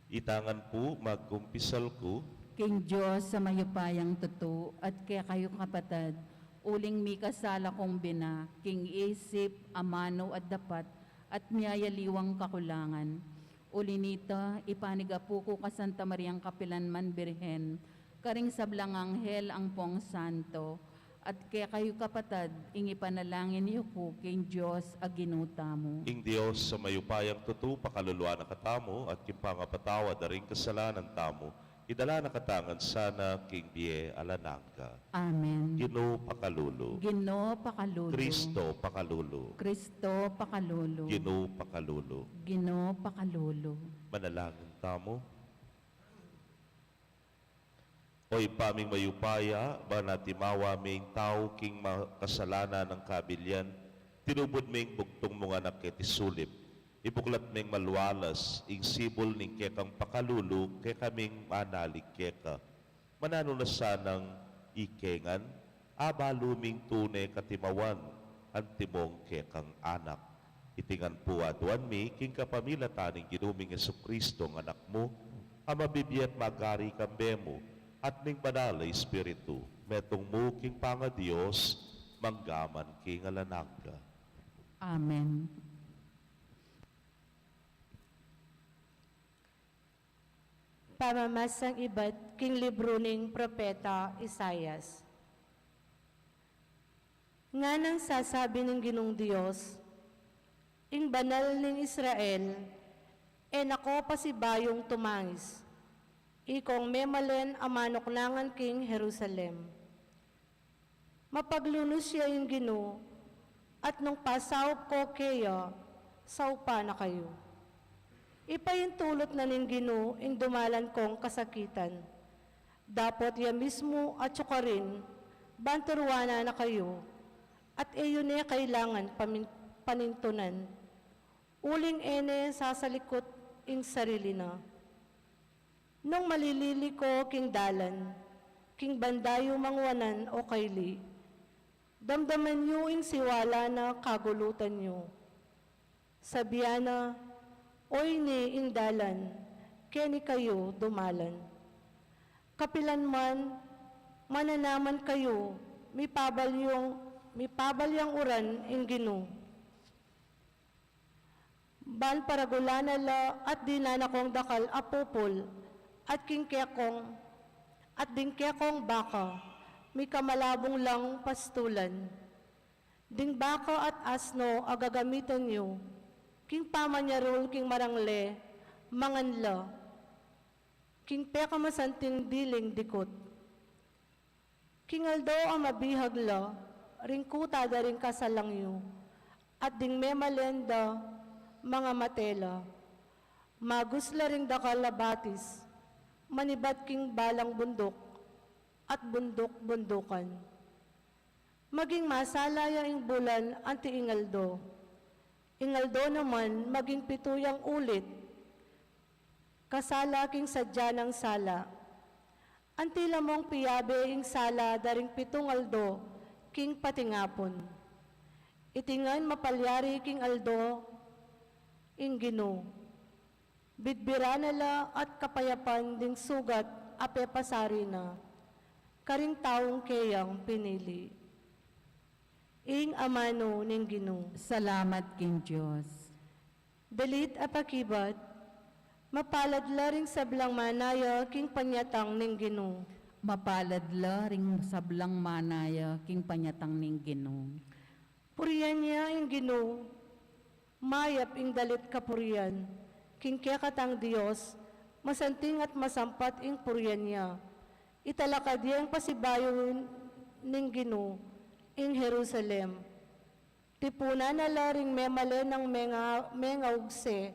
Itang ngan pu, magkumpisal ku king Dios a mayupayang tutu, at kekayu kapatad, uling mikasala kung bina, king isip, amanu at dapat, at miyayaliwang kakulangan. Uli nita, ipanigapu ku ka Santa Mariang kapilanman Birhen, karing sablang anghel ampong santo, at kekayu kapatad, ing ipanalangin yu ku king Dios a Ginu tamu. Ing Dios a mayupayang tutu, pakaluluan na katamu, at king pangapatawad da ring kasalanan tamu, idala na katamu ngan sana king bie alang angga. Amen. Ginu pakalulu. Ginu pakalulu. Kristo pakalulu. Kristo pakalulu. Ginu pakalulu. Ginu pakalulu. Manalangin tamu. O Ibpa ming mayupaya, ban atimawa ming tau king makasalanan nang kabilian, tinubud ming bugtung mung Anak keti sulip, ibuklat ming malwalas ing sibul ning kekang pakalulu, kekaming manalig keka. Mananu na sanang ike ngan, abalu ming tune katimawan, antimong kekang anak. Iti ngan pu aduan mi king kapamilatan ning Ginu ming Jesucristo, a Anak mu, a mabibie at magari kambe mu, at ning Banal a Espiritu, metung mu king pangaDios, mangga man king alang angga. Amen. Pamamasang ibat king libru ning Propeta Isaias. Nganang sasabi ning Ginung Dios, ing Banal ning Israel, e na ko pasibayung tumangis, ikong memalen a manuknangan king Jerusalem. Mapaglunus ya ing Ginu, at nung pasaup ko keya, saupan na kayu. Ipaintulut na ning Ginu ing dumalan kong kasakitan. Dapot ya mismu a tsukarin, ban turuanan na kayu, at e yu ne kailangan pamin-, panintunan. Uling e ne sasalikut ing sarili na. Nung malilili ko king dalan, king banda yu mangwanan o kaili, damdaman yu ing siwala na kagulutan yu. Sabian na, "Oyni ing dalan, keni kayu dumalan." Kapilan man, mananaman kayu, mipabalyang, mipabalyang uran ing Ginu. Ban paragulan na la at dinan na kong dakal a pupul, at king kekong, at ding kekong baka, mikamalabung lang pastulan. Ding baka at asno a gagamitan yu, king pamanyarul king marangle, Mangan la king pekamasanting diling dikut. King aldo a mabihag la ring kuta da ring kasalang yu, at ding memalen da mangamate la. Magus la ring dakal a batis manibat king balang bunduk at bunduk-bundukan. Maging masala ya ing bulan anti ing aldo. Ing aldo naman maging pitu yang ulit kasala king sadya nang sala. Anti la mung piyabe ing sala da ring pitung aldo king patingapun. Iti ngan mapalyari king aldo ing Ginu. Bidbiran na la at kapayapan ding sugat a pepasari na karing taung keyang pinili. Ing amanu ning Ginu. Salamat king Dios. Dalit a pakibat, mapalad la ring sablang manaya king panyatang ning Ginu. Mapalad la ring sablang manaya king panyatang ning Ginu. Purian ya ing Ginu, mayap ing dalit kapurian, king kekatang Dios, masanting at masampat ing purian ya. Italakad ya ing pasibayu ning Ginu, ing Jerusalem. Tipunan na la ring memalen nang menga-, mengaugse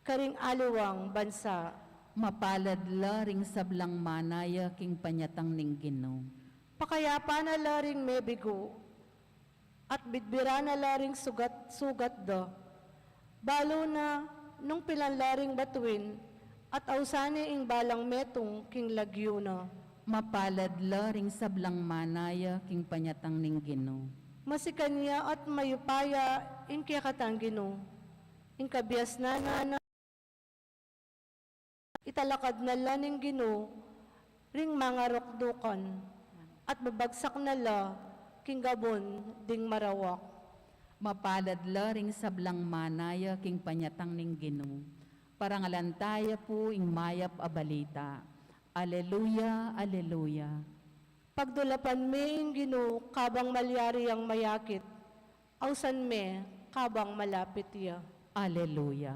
karing aliwang bansa. Mapalad la ring sablang manaya king panyatang ning Ginu. Pakayapan na la ring mebigu, at bidbiran na la ring sugat-sugat da. Balu na nung pilan la ring batuin, at ausan ne ing balang metung king lagyu na. Mapalad la ring sablang manaya king panyatang ning Ginu. Masikan ya at mayupaya ing kekatang Ginu. Ing kabiasnan na, na italakad na la ning Ginu ring mangarukdukan, at babagsak na la king gabun ding marawak. Mapalad la ring sablang manaya king panyatang ning Ginu. Parangalan taya pu ing mayap a balita. Aleluya, aleluya. Pagdulapan me ing Ginu kabang malyari yang mayakit, ausan me kabang malapit ya. Aleluya.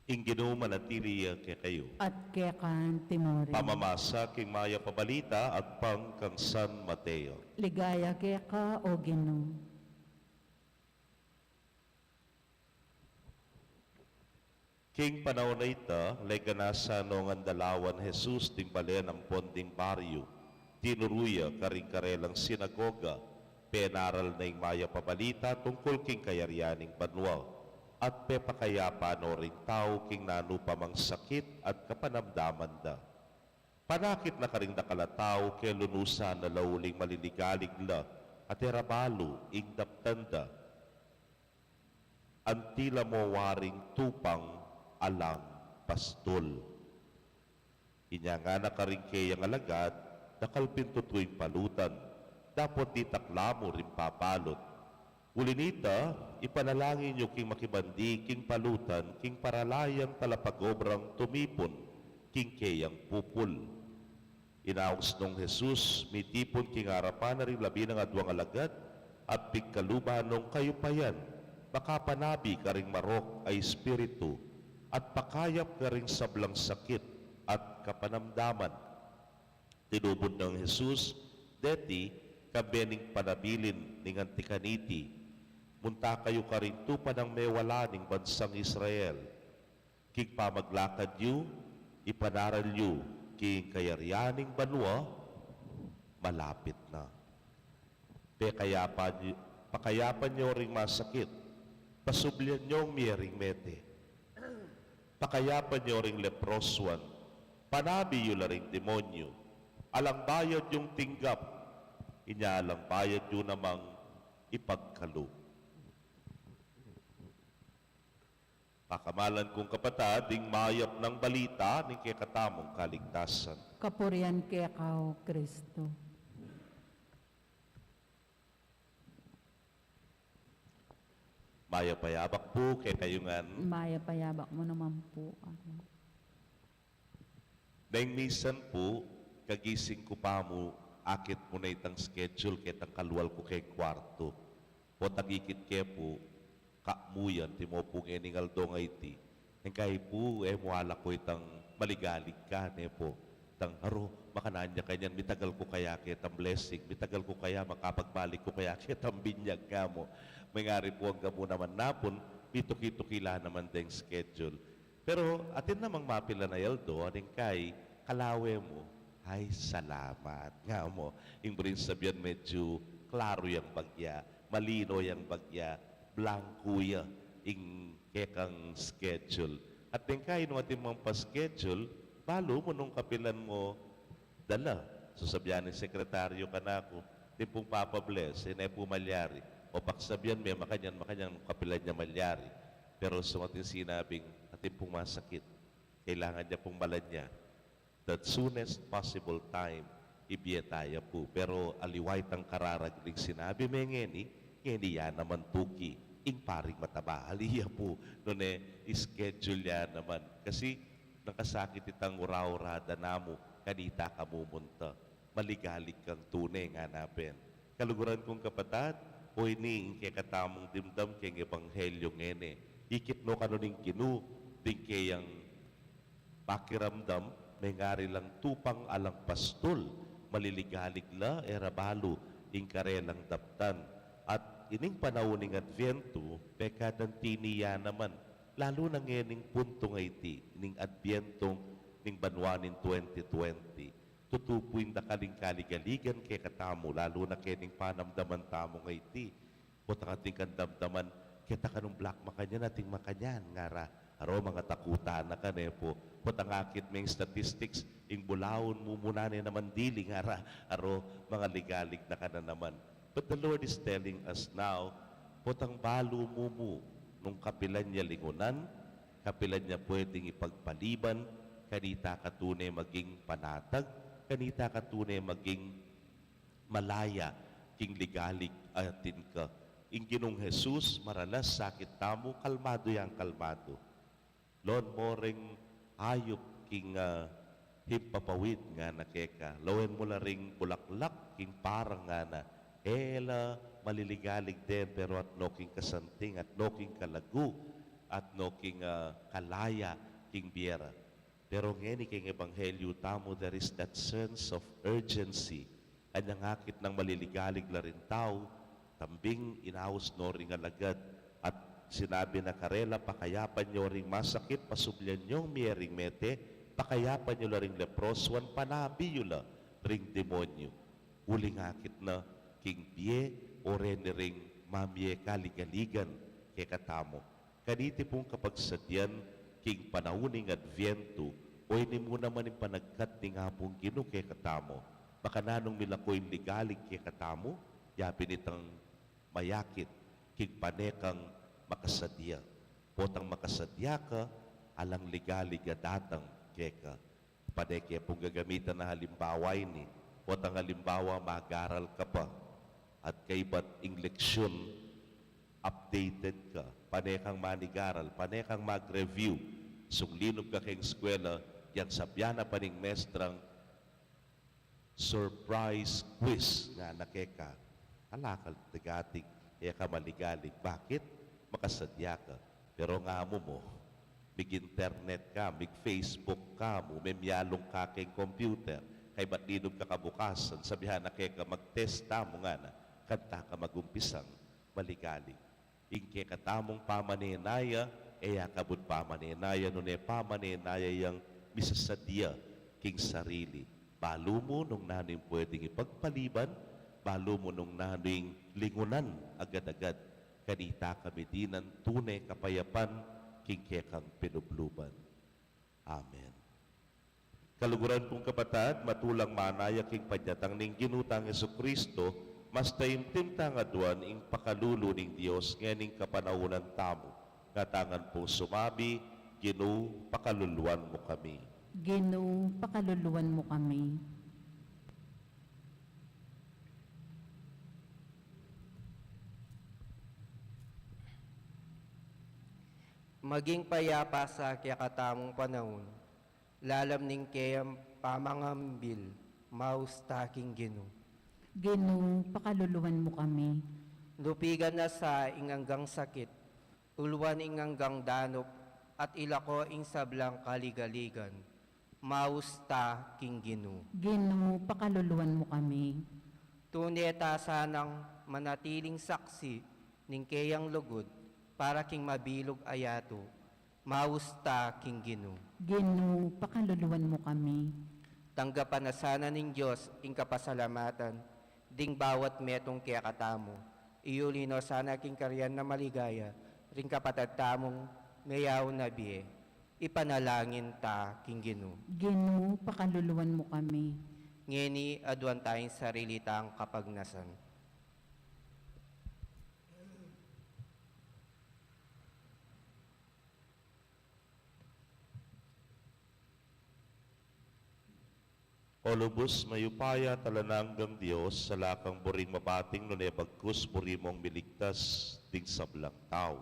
Ing Ginu manatili ya kekayu. At keka naman. Pamamasa king mayap a balita agpang kang San Mateo. Ligaya keka, O Ginu. King panaun a ita, leganan na nung andalawan Jesus ding balen ampon ding baryu, tinuru ya karing karelang sinagoga, penaral na ing mayap a balita tungkul king kayarian ning banua, at pepakayapan no ring tau king nanu pa mang sakit at kapanamdaman da. Panakit na karing dakal a tau, kelunusan na la uling maliligalig la, at e ra balu ing daptan da. Anti la mo waring tupang alang pastul. Inya ngana karing keyang alagad, dakal pin tutu ing palutan, dapot ditak la mu ring papalut. Uli nita, ipanalangin yu king makibandi king palutan, king paralayang talapagobrang tumipun king keyang pupul. Inaus nung Jesus, mitipun king arapan na ring labi nang aduang alagad, at pigkaluban nung kayupayan, makapanabi karing marok a espiritu, at pakayap karing sablang sakit at kapanamdaman. Tinubud nang Jesus deti, kambe ning panabilin ning anti kaniti, Munta kayu karing tupa nang mewala ning bansang Israel. King pamaglakad yu, ipanaral yu king kayarian ning banua, malapit na. Pekayapan yu, pakayapan yu ring masakit, pasublian yung mie ring mete. Pakayapan yu ring leprosuan, panabi yu la ring demonyu, alang bayad yung tinggap, inya alang bayad yu namang ipagkalub. Pakamalan kung kapatad, ing mayap nang balita ning kekatamung kaligtasan. Kapurian keka, O Kristo. Mayap a yabak pu kekayu ngan. Mayap a yabak mu naman pu. Amen. Deng misan pu, kagising ku pa mu, akit mu na itang schedule ketang kalwal ku keng kwartu. Potang ikit ke pu, kamuyan, antimo pu ngening aldo a iti. Neng kai pu, e mu alako itang maligalig ka, ne pu. Tang, aro, makanyan ya kanyan, mitagal ku kaya ketang blessing, mitagal ku kaya, makapagbalik ku kaya ketang binyag, nga mu. Mengari pu angga mu naman napun, mituki-tuki la naman deng schedule. Pero atin namang mapilan a aldo a neng kai, kalawe mu, "Ay, salamat," nga mu. Ing buring sabian medyu klaru yang bagya, malino yang bagya, blanku ya ing kekang schedule. At neng kai nung atin mang pa-schedule, balu mu nung kapilan mu dala. So sabian ning sekretaryu kanaku, "Atin pung papa-bless, e ne pu malyari." O paksabian me, makanyan, makanyan, kapilan ya malyari. Pero so atin sinabing, "Atin pung masakit. Kailangan ya pung malanya. The soonest possible time, ibie ta ya pu." Pero aliwa itang kararagling sinabi me ngeni, ngeni ya naman tuki ing paring mataba. Ali ya pu, nune, schedule ya naman. Kasi nakasakit itang ura-ura da namu, kanita ka mumunta. Maligalig kang tune, ngana pen. Kaluguran kung kapatad, o ini ing kekatamung dimdam keng ebanghelyu ngeni. Ikit no kanu ning Ginu ding keyang pakiramdam, mengari lang tupang alang pastul, maliligalig la, e ra balu ing karelang daptan. At ining panaun ning Advientu, pekadan tini ya naman, lalu na ngening puntung a iti, ning Advientung ning banua ning twenty twenty. Tutu pu ing dakal ing kaligaligan kekatamu, lalu na kening panamdaman tamu ngeni. Potang atin kang damdaman, keta ka nung blak makanyan, atin makanyan, ngara. Aro, mangatakutan na ka, ne pu. Potang akit meng statistics, ing bulaun mu mu na ne naman dili, ngara. Aro, mangaligalig na ka na naman. But the Lord is telling us now, potang balu mu mu nung kapilan ya lingunan, kapilan ya pwedeng ipagpaliban, kanita ka tune maging panatag, kanita ka tune maging malaya king ligalig a atin ka. Ing Ginung Jesus, maralas sakit tamu, kalmadu yang kalmadu. Lawen mo ring ayup king, ah, himpapawid, ngana keka. Lawen mo la ring bulaklak king parang, ngana. E la maliligalig den, pero atno king kasanting, atno king kalagu, atno king, ah, kalaya king bie ra. Pero ngeni keng ebanghelyu tamu, there is that sense of urgency. Anyang akit nang maliligalig la ring tau, tambing inaus no ring alagad, at sinabi na karela, "Pakayapan yo ring masakit, pasublian yong mie ring mete, pakayapan yo la ring leprosuan, panabi yo la ring demonyu." Uling akit na king bie o reni ring mamie kaligaligan kekatamu. Kaniti pung kapagsadian king panaun ning Advientu, o ini mu naman ing panagkat ning Apung Ginu kekatamu. Makananu ing milako ing ligalig kekatamu, ya pin itang mayakit king pane kang makasadia. Potang makasadia ka, alang ligalig a datang keka. Pane ke pung gagamitan a halimbawa ini. Potang halimbawa, mag-aral ka pa at kaybat ing leksyon, updated ka. Pane kang manigaral, pane kang mag-review. Sung linub ka keng eskwela, yang sabian na pa ning mestrang, "Surprise quiz," ngana keka. Ala ka, tigatig, e ka maligalig. Bakit? Makasadia ka. Pero ngamu mu, mig-internet ka, mig-Facebook ka mu, memialung ka keng computer, kaybat linub ka kabukasan, sabian na keka, "Mag-test tamu," ngana, kanta ka magumpisang maligalig. Ing kekatamung pamanenaya, e ya kabud pamanenaya, nune pamanenaya yang misasadia king sarili. Balu mu nung nanu ing pwedeng ipagpaliban, balu mu nung nanu ing lingunan agad-agad. Kanita ka midinan tune kapayapan king kekang pilubluban. Amen. Kaluguran kung kapatad, matulang manaya king panyatang ning Ginu tang Jesucristo, mas taimtim tang aduan ing pakalulu ning Dios ngening kapanaunan tamu. Nga tang ngan pung sumabi, "Ginu, pakaluluan mu kami." Ginu, pakaluluan mu kami. Maging payapa sa kekatamung panaun. Lalam ning keyang pamangambil, maus ta king Ginu. Ginu, pakaluluan mu kami. Lupigan na sa ing anggang sakit, uluan ing anggang danup, at ilako ing sablang kaligaligan. Maus ta king Ginu. Ginu, pakaluluan mu kami. Tune ta sanang manatiling saksi ning keyang lugud para king mabilug a yatu. Maus ta king Ginu. Ginu, pakaluluan mu kami. Tanggapan na sana ning Dios ing kapasalamatan ding bawat metung kekatamu. Iuli no sana king karian a maligaya ring kapatad tamung meyaun a bie. Ipanalangin ta king Ginu. Ginu, pakaluluan mu kami. Ngeni, aduan tayang sarili tang kapagnasan. O lubus mayupaya at alang anggang Dios, ala kang buring mapating nune bagkus buri mung miligtas ding sablang tau.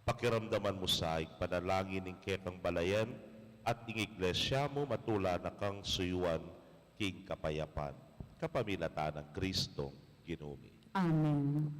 Pakiramdaman mu sa ing panalangin ning kekang balayan at ing iglesia mu, matula na kang suyuan king kapayapan. Kapamilatan nang Kristong Ginu mi. Amen.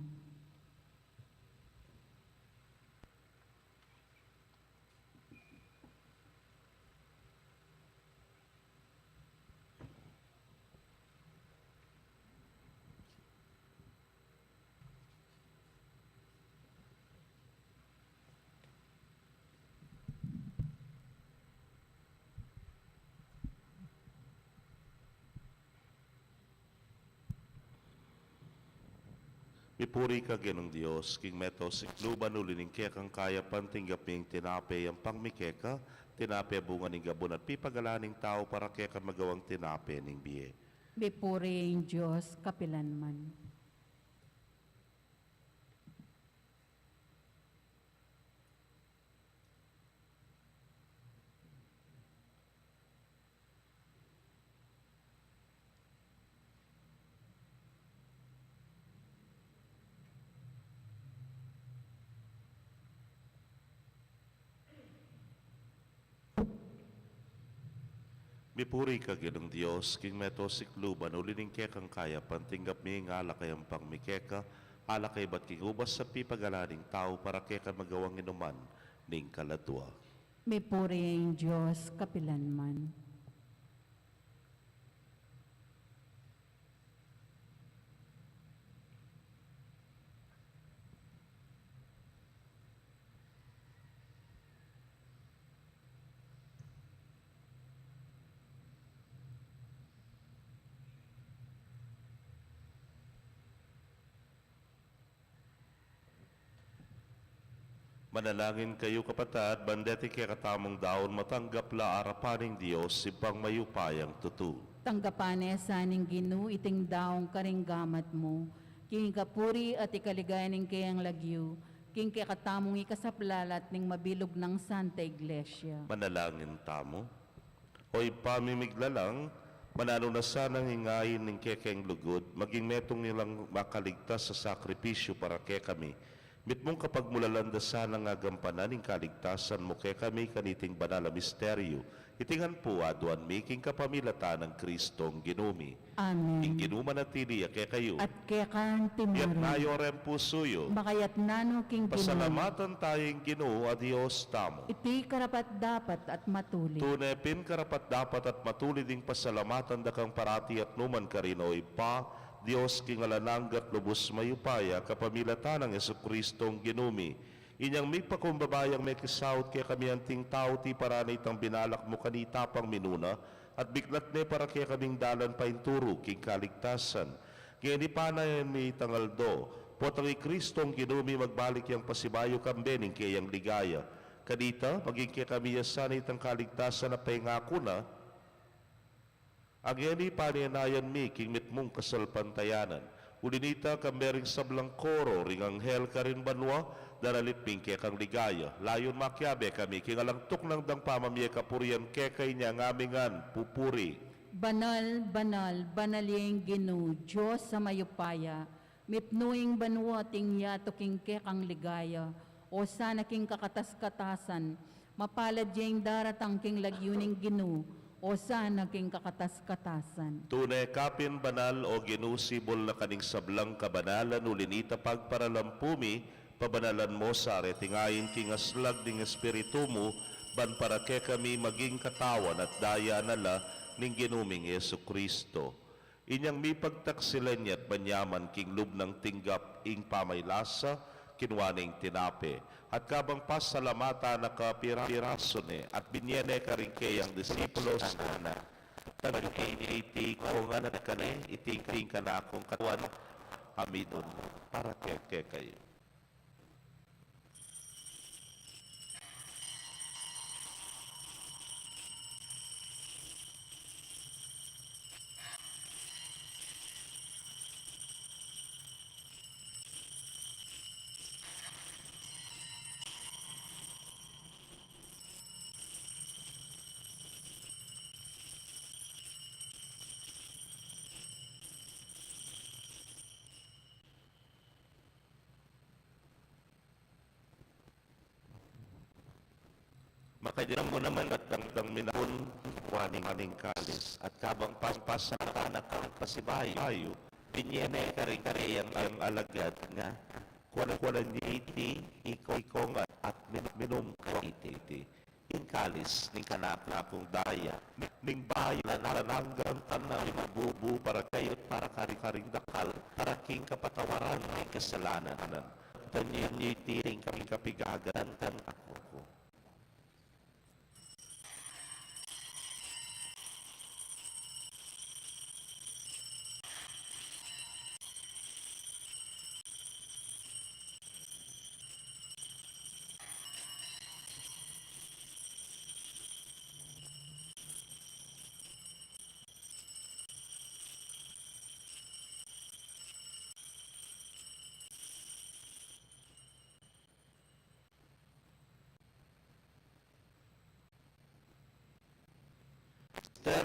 Mipuri ka, Ginung Dios, king meto sikluban, uli ning kekang kayapan tinggap mi ing tinape yampang mi keka, tinape bunga ning gabun at pipagalan ning tau para kekami magawang tinape ning bie. Mipuri ing Dios kapilan man. Mipuri ka, Ginung Dios, king meto sikluban, uli ning kekang kayapan tinggap mi ing alak a yampang mi keka, alak a ibat king ubas a pipagalan ning tau para kekami magawang inuman ning kaladua. Mipuri ing Dios kapilan man. Manalangin kayu, kapatad, ban deti kekatamung daun matanggap la arapan ning Dios, Ibpang mayupayang tutu. Tanggapan na sa ning Ginu iting daun karing gamat mu, king ikapuri at ikaligaya ning keyang lagyu, king kekatamung ikasaplalat ning mabilug nang Santa Iglesia. Manalangin tamu. O Ibpa mi miglalang, mananu na sanang ing ain ning kekeng lugud, maging metung ilang makaligtas a sakripisyu para kekami. Mitmung kapagmulalan da sanang agampanan ing kaligtasan mu kekami kaniting banal a misteryu. Iti ngan pu aduan mi king kapamilatan nang Kristong Ginu mi. Amen. Ing Ginu manatili ya kekayu. At keka naman. Itas yu reng pusu yu. Makaitas na no king Ginu. Pasalamatan tamu ing Ginu a Dios tamu. Iti karapat-dapat at matulid. Tune pin karapat-dapat at matulid ing pasalamatan da kang parati at nukarin man, O Ibpa, Dios king alang angga at lubus mayupaya, kapamilatan nang Jesucristong Ginu mi. Inyang migpakumbaba yang mekisaut kekami anting tau, tiparan ne itang binalak mu kanita pang minuna, at biklat ne para kekaming dalan painturu king kaligtasan. Ngeni panayan mi itang aldo, potang i Kristong Ginu mi magbalik yang pasibayu kambe ning keyang ligaya. Kanita, maging kekami ya sana itang kaligtasan a pengaku na, a ngeni panayan mi king mitmung kasalpantayanan. Uli nita, kambe ring sablang koro ring anghel karin banua, danalip mi ing kekang ligaya. Layun makiabe kami king alang tuknang dang pamamie kapurian keka, inyang ami ngan pupuri. Banal, banal, banal ya ing Ginu, Dios a mayupaya. Mipnu ing banua at ing yatu king kekang ligaya. Osana king kakatas-katasan. Mapalad ya ing daratang king lagyu ning Ginu, Osana king kakatas-katasan. Tune ka pin banal, O Ginu, sibul na ka ning sablang kabanalan, uli nita pagparalampu mi, pabanalan mo sa reti ngeni king aslag ning Espiritu mu, ban para kekami maging katawan at daya na la ning Ginu ming Jesucristo. Inyang mipagtaksilan ya't manyaman king lub nang tinggap ing pamaylasa, kinua ne ing tinape, at kabang pasalamatan na ka, pira-, pirasu ne, at binye ne karing keyang disipulos, ngana: Tanggap ye iti, ikongan na keni, iti ing kanakung katawan, a minunung para ke-, kekayu. Makanyan mu naman at dangdang minakun, kinua ne ing kalis, at kabang pas-, pasalamatan na kang pasibayu, binye ne karing keyang alagad, ngana: Kuanan, kuanan ye iti, iko-, ikongan, at min-, minum kayu iti, iti ing kalis ning kanakung daya, ning bayunan alang anggang, tanang mibubung para kekayu at para kari-karing dakal, para king kapatawaran ning kasalanan. Tanggap ye iti king kapigagalan kanaku.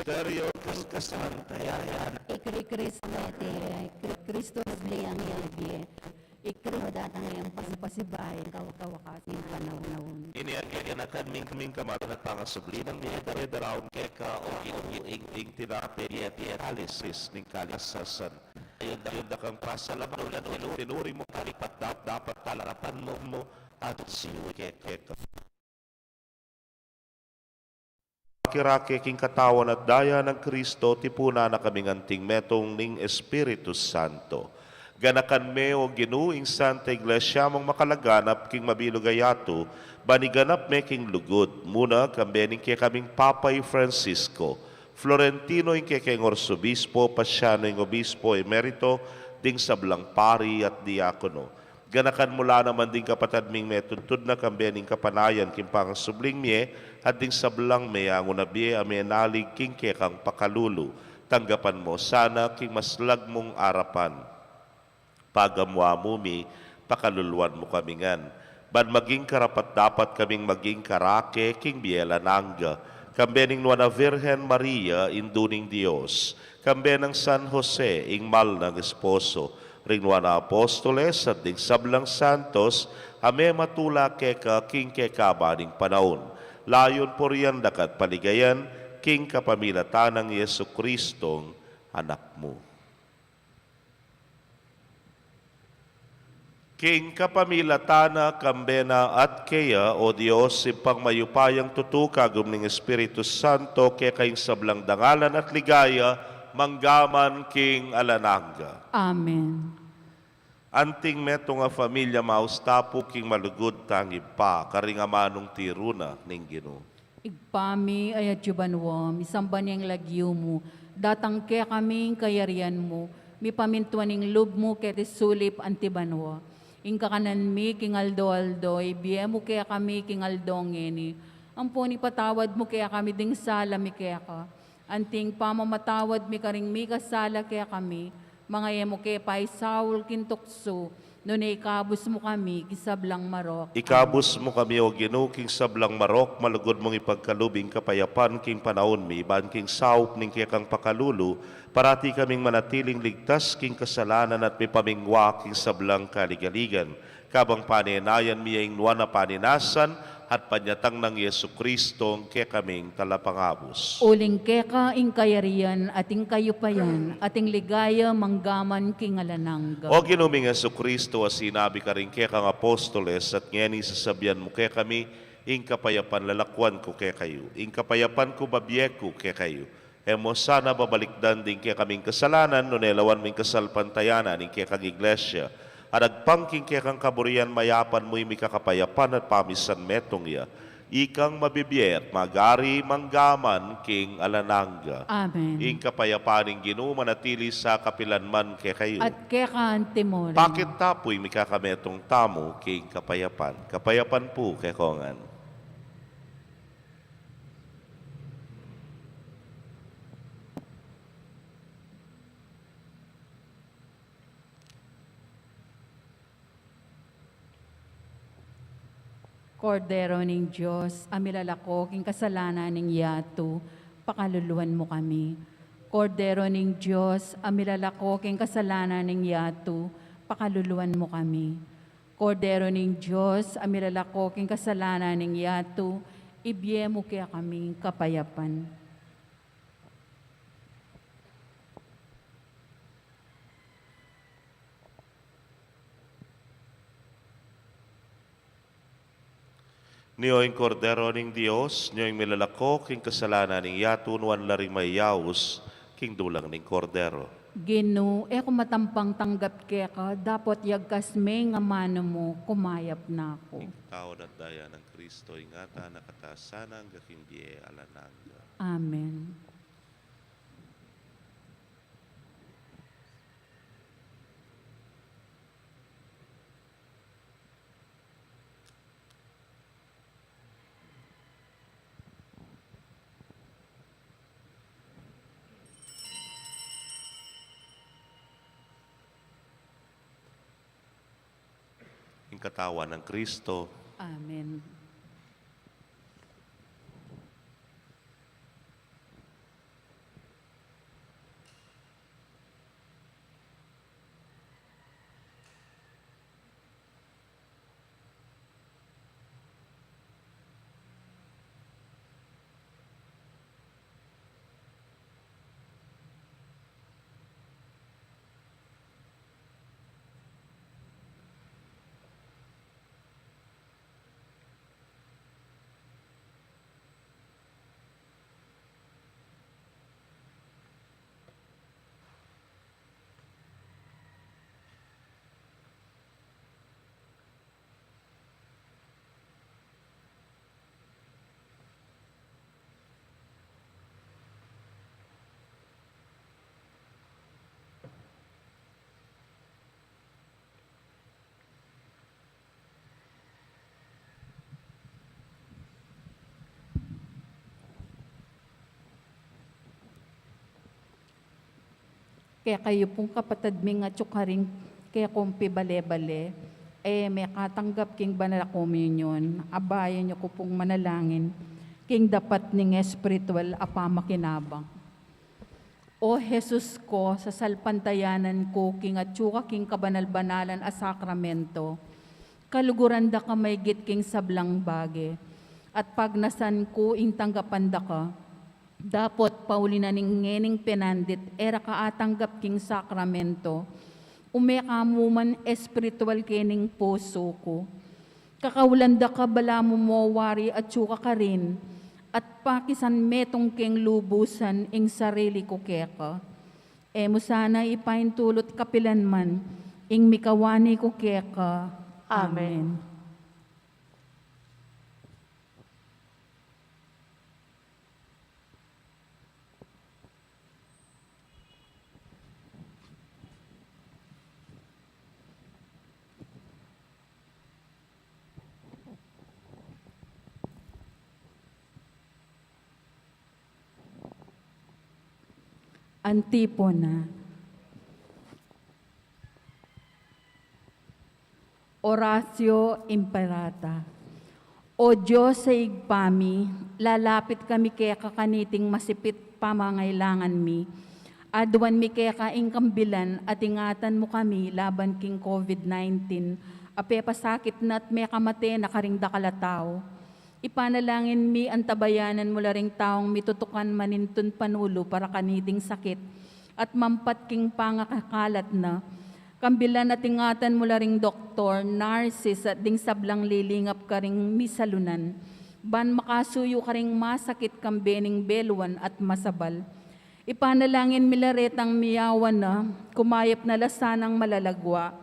Misteryu ning kasalpantayanan. I Kri-, Kristo, iti, i Kri-, Kristo, nagli yang bie. I Kristo datang yang pas-, pasibayu, kaw-, kawakas ning panaun. Ini ing gaganakan mi, mi king kamatayan at pangasubli nang mie, dara-, daraun keka, O Ginu, ing, ing tinape, bie, bie, kalis, ning kaligayahan. Ayun da-, ayun da kang pasalamatan, tinuri, tinuri mu kami, dap-, dapat talarapan mu, mu, at siyu ke-, keka. Kirake king katawan at daya nang Kristo, tipunan na kaming anting metung ning Espiritu Santo. Ganakan me, O Ginu, ing Santa Iglesia mung makalaganap king mabilug a yatu, ban iganap me king lugud, muna kambe ning kekaming Papa i Francisco, Florentino ing kekeng Arsobispo, Paciano ing Obispo Emerito, ding sablang pari at diakono. Ganakan mu la naman ding kapatad ming metudtud na kambe ning kapanayan king pangasubling mie, at ding sablang meangu na bie a menalig king kekang pakalulu. Tanggapan mu sana king maslag mung arapan. Pagamu-amu mi, pakaluluan mu kami ngan, ban maging karapat-dapat kaming maging karake king bie alang angga, kambe ning Nuan a Virgen Maria, Indu ning Dios, kambe nang San Jose, ing mal nang esposo, ring Nuan a Apostoles, at ding sablang santos a mematula keka king kekaban ning panaun. Layun purian daka at paligayan, king kapamilatan nang Jesucristong Anak mu. King kapamilatan na, kambe na, at keya, O Dios, Ibpang mayupayang tutu, kagum ning Espiritu Santo, keka ing sablang dangalan at ligaya, mangga man king alang angga. Amen. Anting metung a familia, maus ta pu king malugud tang Ibpa, karing amanung tiru na ning Ginu. Ibpa mi, atsu ka banua, misamban ya ing lagyu mu, datang kekami ing kayarian mu, mipamintuan ing lub mu keti sulip anti banua. Ing kakanan mi king aldo-aldo, ibie mu kekami king aldo ngeni. Ampon ipatawad mu kekami ding sala mi keka, anti ing pamamatawad mi karing mikasala kekami, manga e mu ke paisaul king tuksu, nune ikabus mu kami king sablang marok. Ikabus mu kami, O Ginu, king sablang marok, malugud mung ipagkalub ing kapayapan king panaun mi, ban king saup ning kekang pakalulu, parati kaming manatiling ligtas king kasalanan at mipamingwa king sablang kaligaligan. Kabang panenayan mi ya ing nuan a paninasan, at panyatang nang Jesucristo, ing kekaming talapangabus. Uling keka ing kayarian at ing kayupayan at ing ligaya manggaman king alang angga. O Ginu ming Jesucristo, a sinabi karing kekang apostoles, at ngeni sasabian mu kekami, ing kapayapan lalakuan ku kekayu, ing kapayapan ku bibie ku kekayu. E mu sana babalikdan ding kekaming kasalanan, nune lawan mu ing kasalpantayanan ning kekang Iglesia, at agpang king kekang kaburian mayapan mu ing mikakapayapan at pamisan metung ya, ikang mabibie at magari manggaman king alang angga. Amen. Ing kapayapan ning Ginu manatili sa kapilan man kekayu. At keka antimurin. Pakit ta pu ing mikakametung tamu king kapayapan. Kapayapan pu kekongan. Kordero ning Dios, a milalako king kasalanan ning yatu, pakaluluan mu kami. Kordero ning Dios, a milalako king kasalanan ning yatu, pakaluluan mu kami. Kordero ning Dios, a milalako king kasalanan ning yatu, ibie mu kekami ing kapayapan. Nio ing Kordero ning Dios, nio ing milalako king kasalanan ning yatu, nuan la ring mayaus king dulang ning Kordero. Ginu, e ku matampang tanggap keka, dapot yagkas me ing amanu mu, kumayap na ku. Ing katawan at daya nang Kristo, ingatan na ka ta sana angga king bie alang angga. Amen. Ing katawan nang Kristo. Amen. Kekayu pung kapatad ming atyu karing kekung pibale-bale, e mekatanggap king banal a komunyon, abayan yu ku pung manalangin king dapat ning espiritual a pamakinabang. O Jesus ko, sasalpantayanan ku king atyu ka king kabanal-banalan a sakramento, kaluguran da ka maigit king sablang bage, at pagnasan ku ing tanggapan da ka. Dapot pauli na ning ngening penandit e ra ka atanggap king sakramento, ume ka mu man espiritual kening pusu ku. Kakaulan da ka balamu mo wari atyu ka karin, at pakisan metung keng lubusan ing sarili ku keka. E mu sana ipaintulut kapilan man ing mikawani ku keka. Amen. Amen. Antipona. Oratio Imperata. O Dios a Ibpa mi, lalapit kami keka kaniting masipit pamangailangan mi. Aduan mi keka ing kambilan at ingatan mu kami laban king COVID nineteen, a pepasakit na at mekamate na karing dakal a tau. Ipanalangin mi, antabayanan mu la ring taung mitutukan manintun panulu para kaniting sakit at mampat king pangakakalat na. Kambilan at ingatan mu la ring doktor, nurses, at ding sablang lilingap karing misalunan, ban makasuyu karing masakit kambe ning beluan at masabal. Ipanalangin mi la retang miyawan na, kumayap na la sanang malalagwa.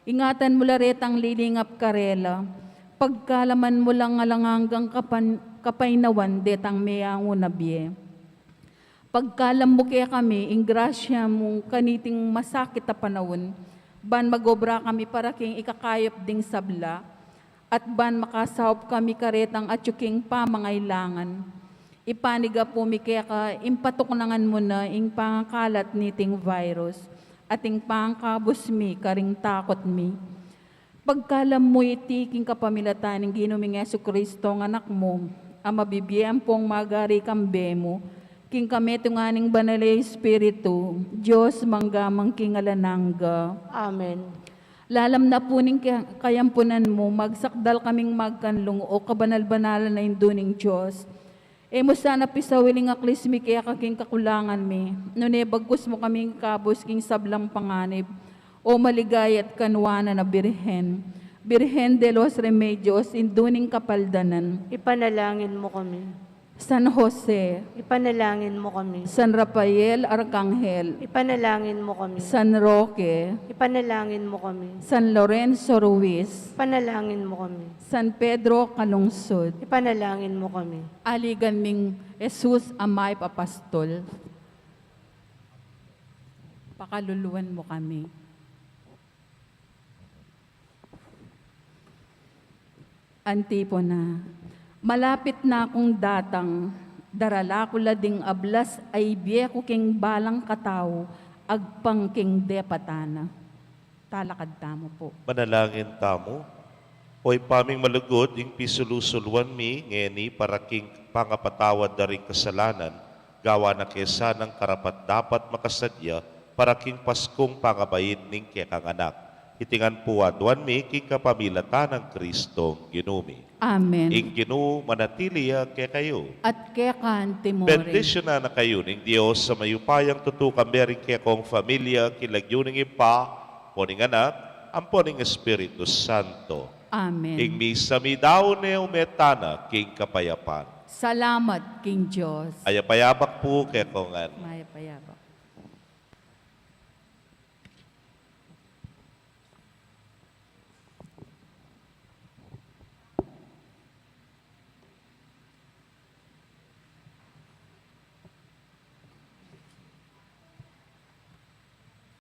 Ingatan mu la retang lilingap karela, pagkalaman mu lang alang anggang kapan-, kapainawan detang meyangu na bie. Pagkalam mu kekami ing grasya mung kaniting masakit a panaun, ban magobra kami para king ikakayap ding sabla, at ban makasaup kami karetang atyu king pamangailangan. Ipanigapu mi keka ing patuknangan mu na ing pangakalat niting virus, at ing pangakabus mi karing takut mi. Pagkalam mu iti king kapamilatan ning Ginu ming Jesucristo, nga Anak mu, a mabibie ampong magari kambe mu, king kametungan ning Banal a Espiritu, Dios mangga man king alang angga. Amen. Lalam na pu ning kaya-, kayampunan mu, magsakdal kaming magkanlung, o kabanal-banalan a Indu ning Dios. E mu sana pisawil ing aklis mi keka king kakulangan mi, nune bagkus mu kaming ikabus king sablang panganib, o maligaya at kanuanan a Birhen. Birhen de los Remedios, Indu ning Kapaldanan. Ipanalangin mu kami. San Jose. Ipanalangin mu kami. San Rafael Arkanghel. Ipanalangin mu kami. San Roque. Ipanalangin mu kami. San Lorenzo Ruiz. Ipanalangin mu kami. San Pedro Calungsod. Ipanalangin mu kami. Aligan ming Jesus a mayap a pastol, pakaluluan mu kami. Antipona. Malapit na kung datang, darala ku la ding ablas a ibie ku king balang katau, agpang king depatan na. Talakad tamu pu. Manalangin tamu. O Ibpa ming malugud, ing pisulu-suluan mi ngeni para king pangapatawad da ring kasalanan, gawa na ke sanang karapat-dapat makasadya para king Paskung pangabait ning kekang Anak. Iti ngan pu aduan mi king kapamilatan nang Kristong Ginu mi. Amen. Ing Ginu manatili ya kekayu. At keka naman murin. Bendisyunan na kayu ning Dios a mayupayang tutu, kambe ring kekong familia, king lagyu ning Ibpa, ampo ning Anak, ampo ning Espiritu Santo. Amen. Ing misa mi dau ne, ume tana king kapayapan. Salamat king Dios. Ayap a yabak pu kekong ngan.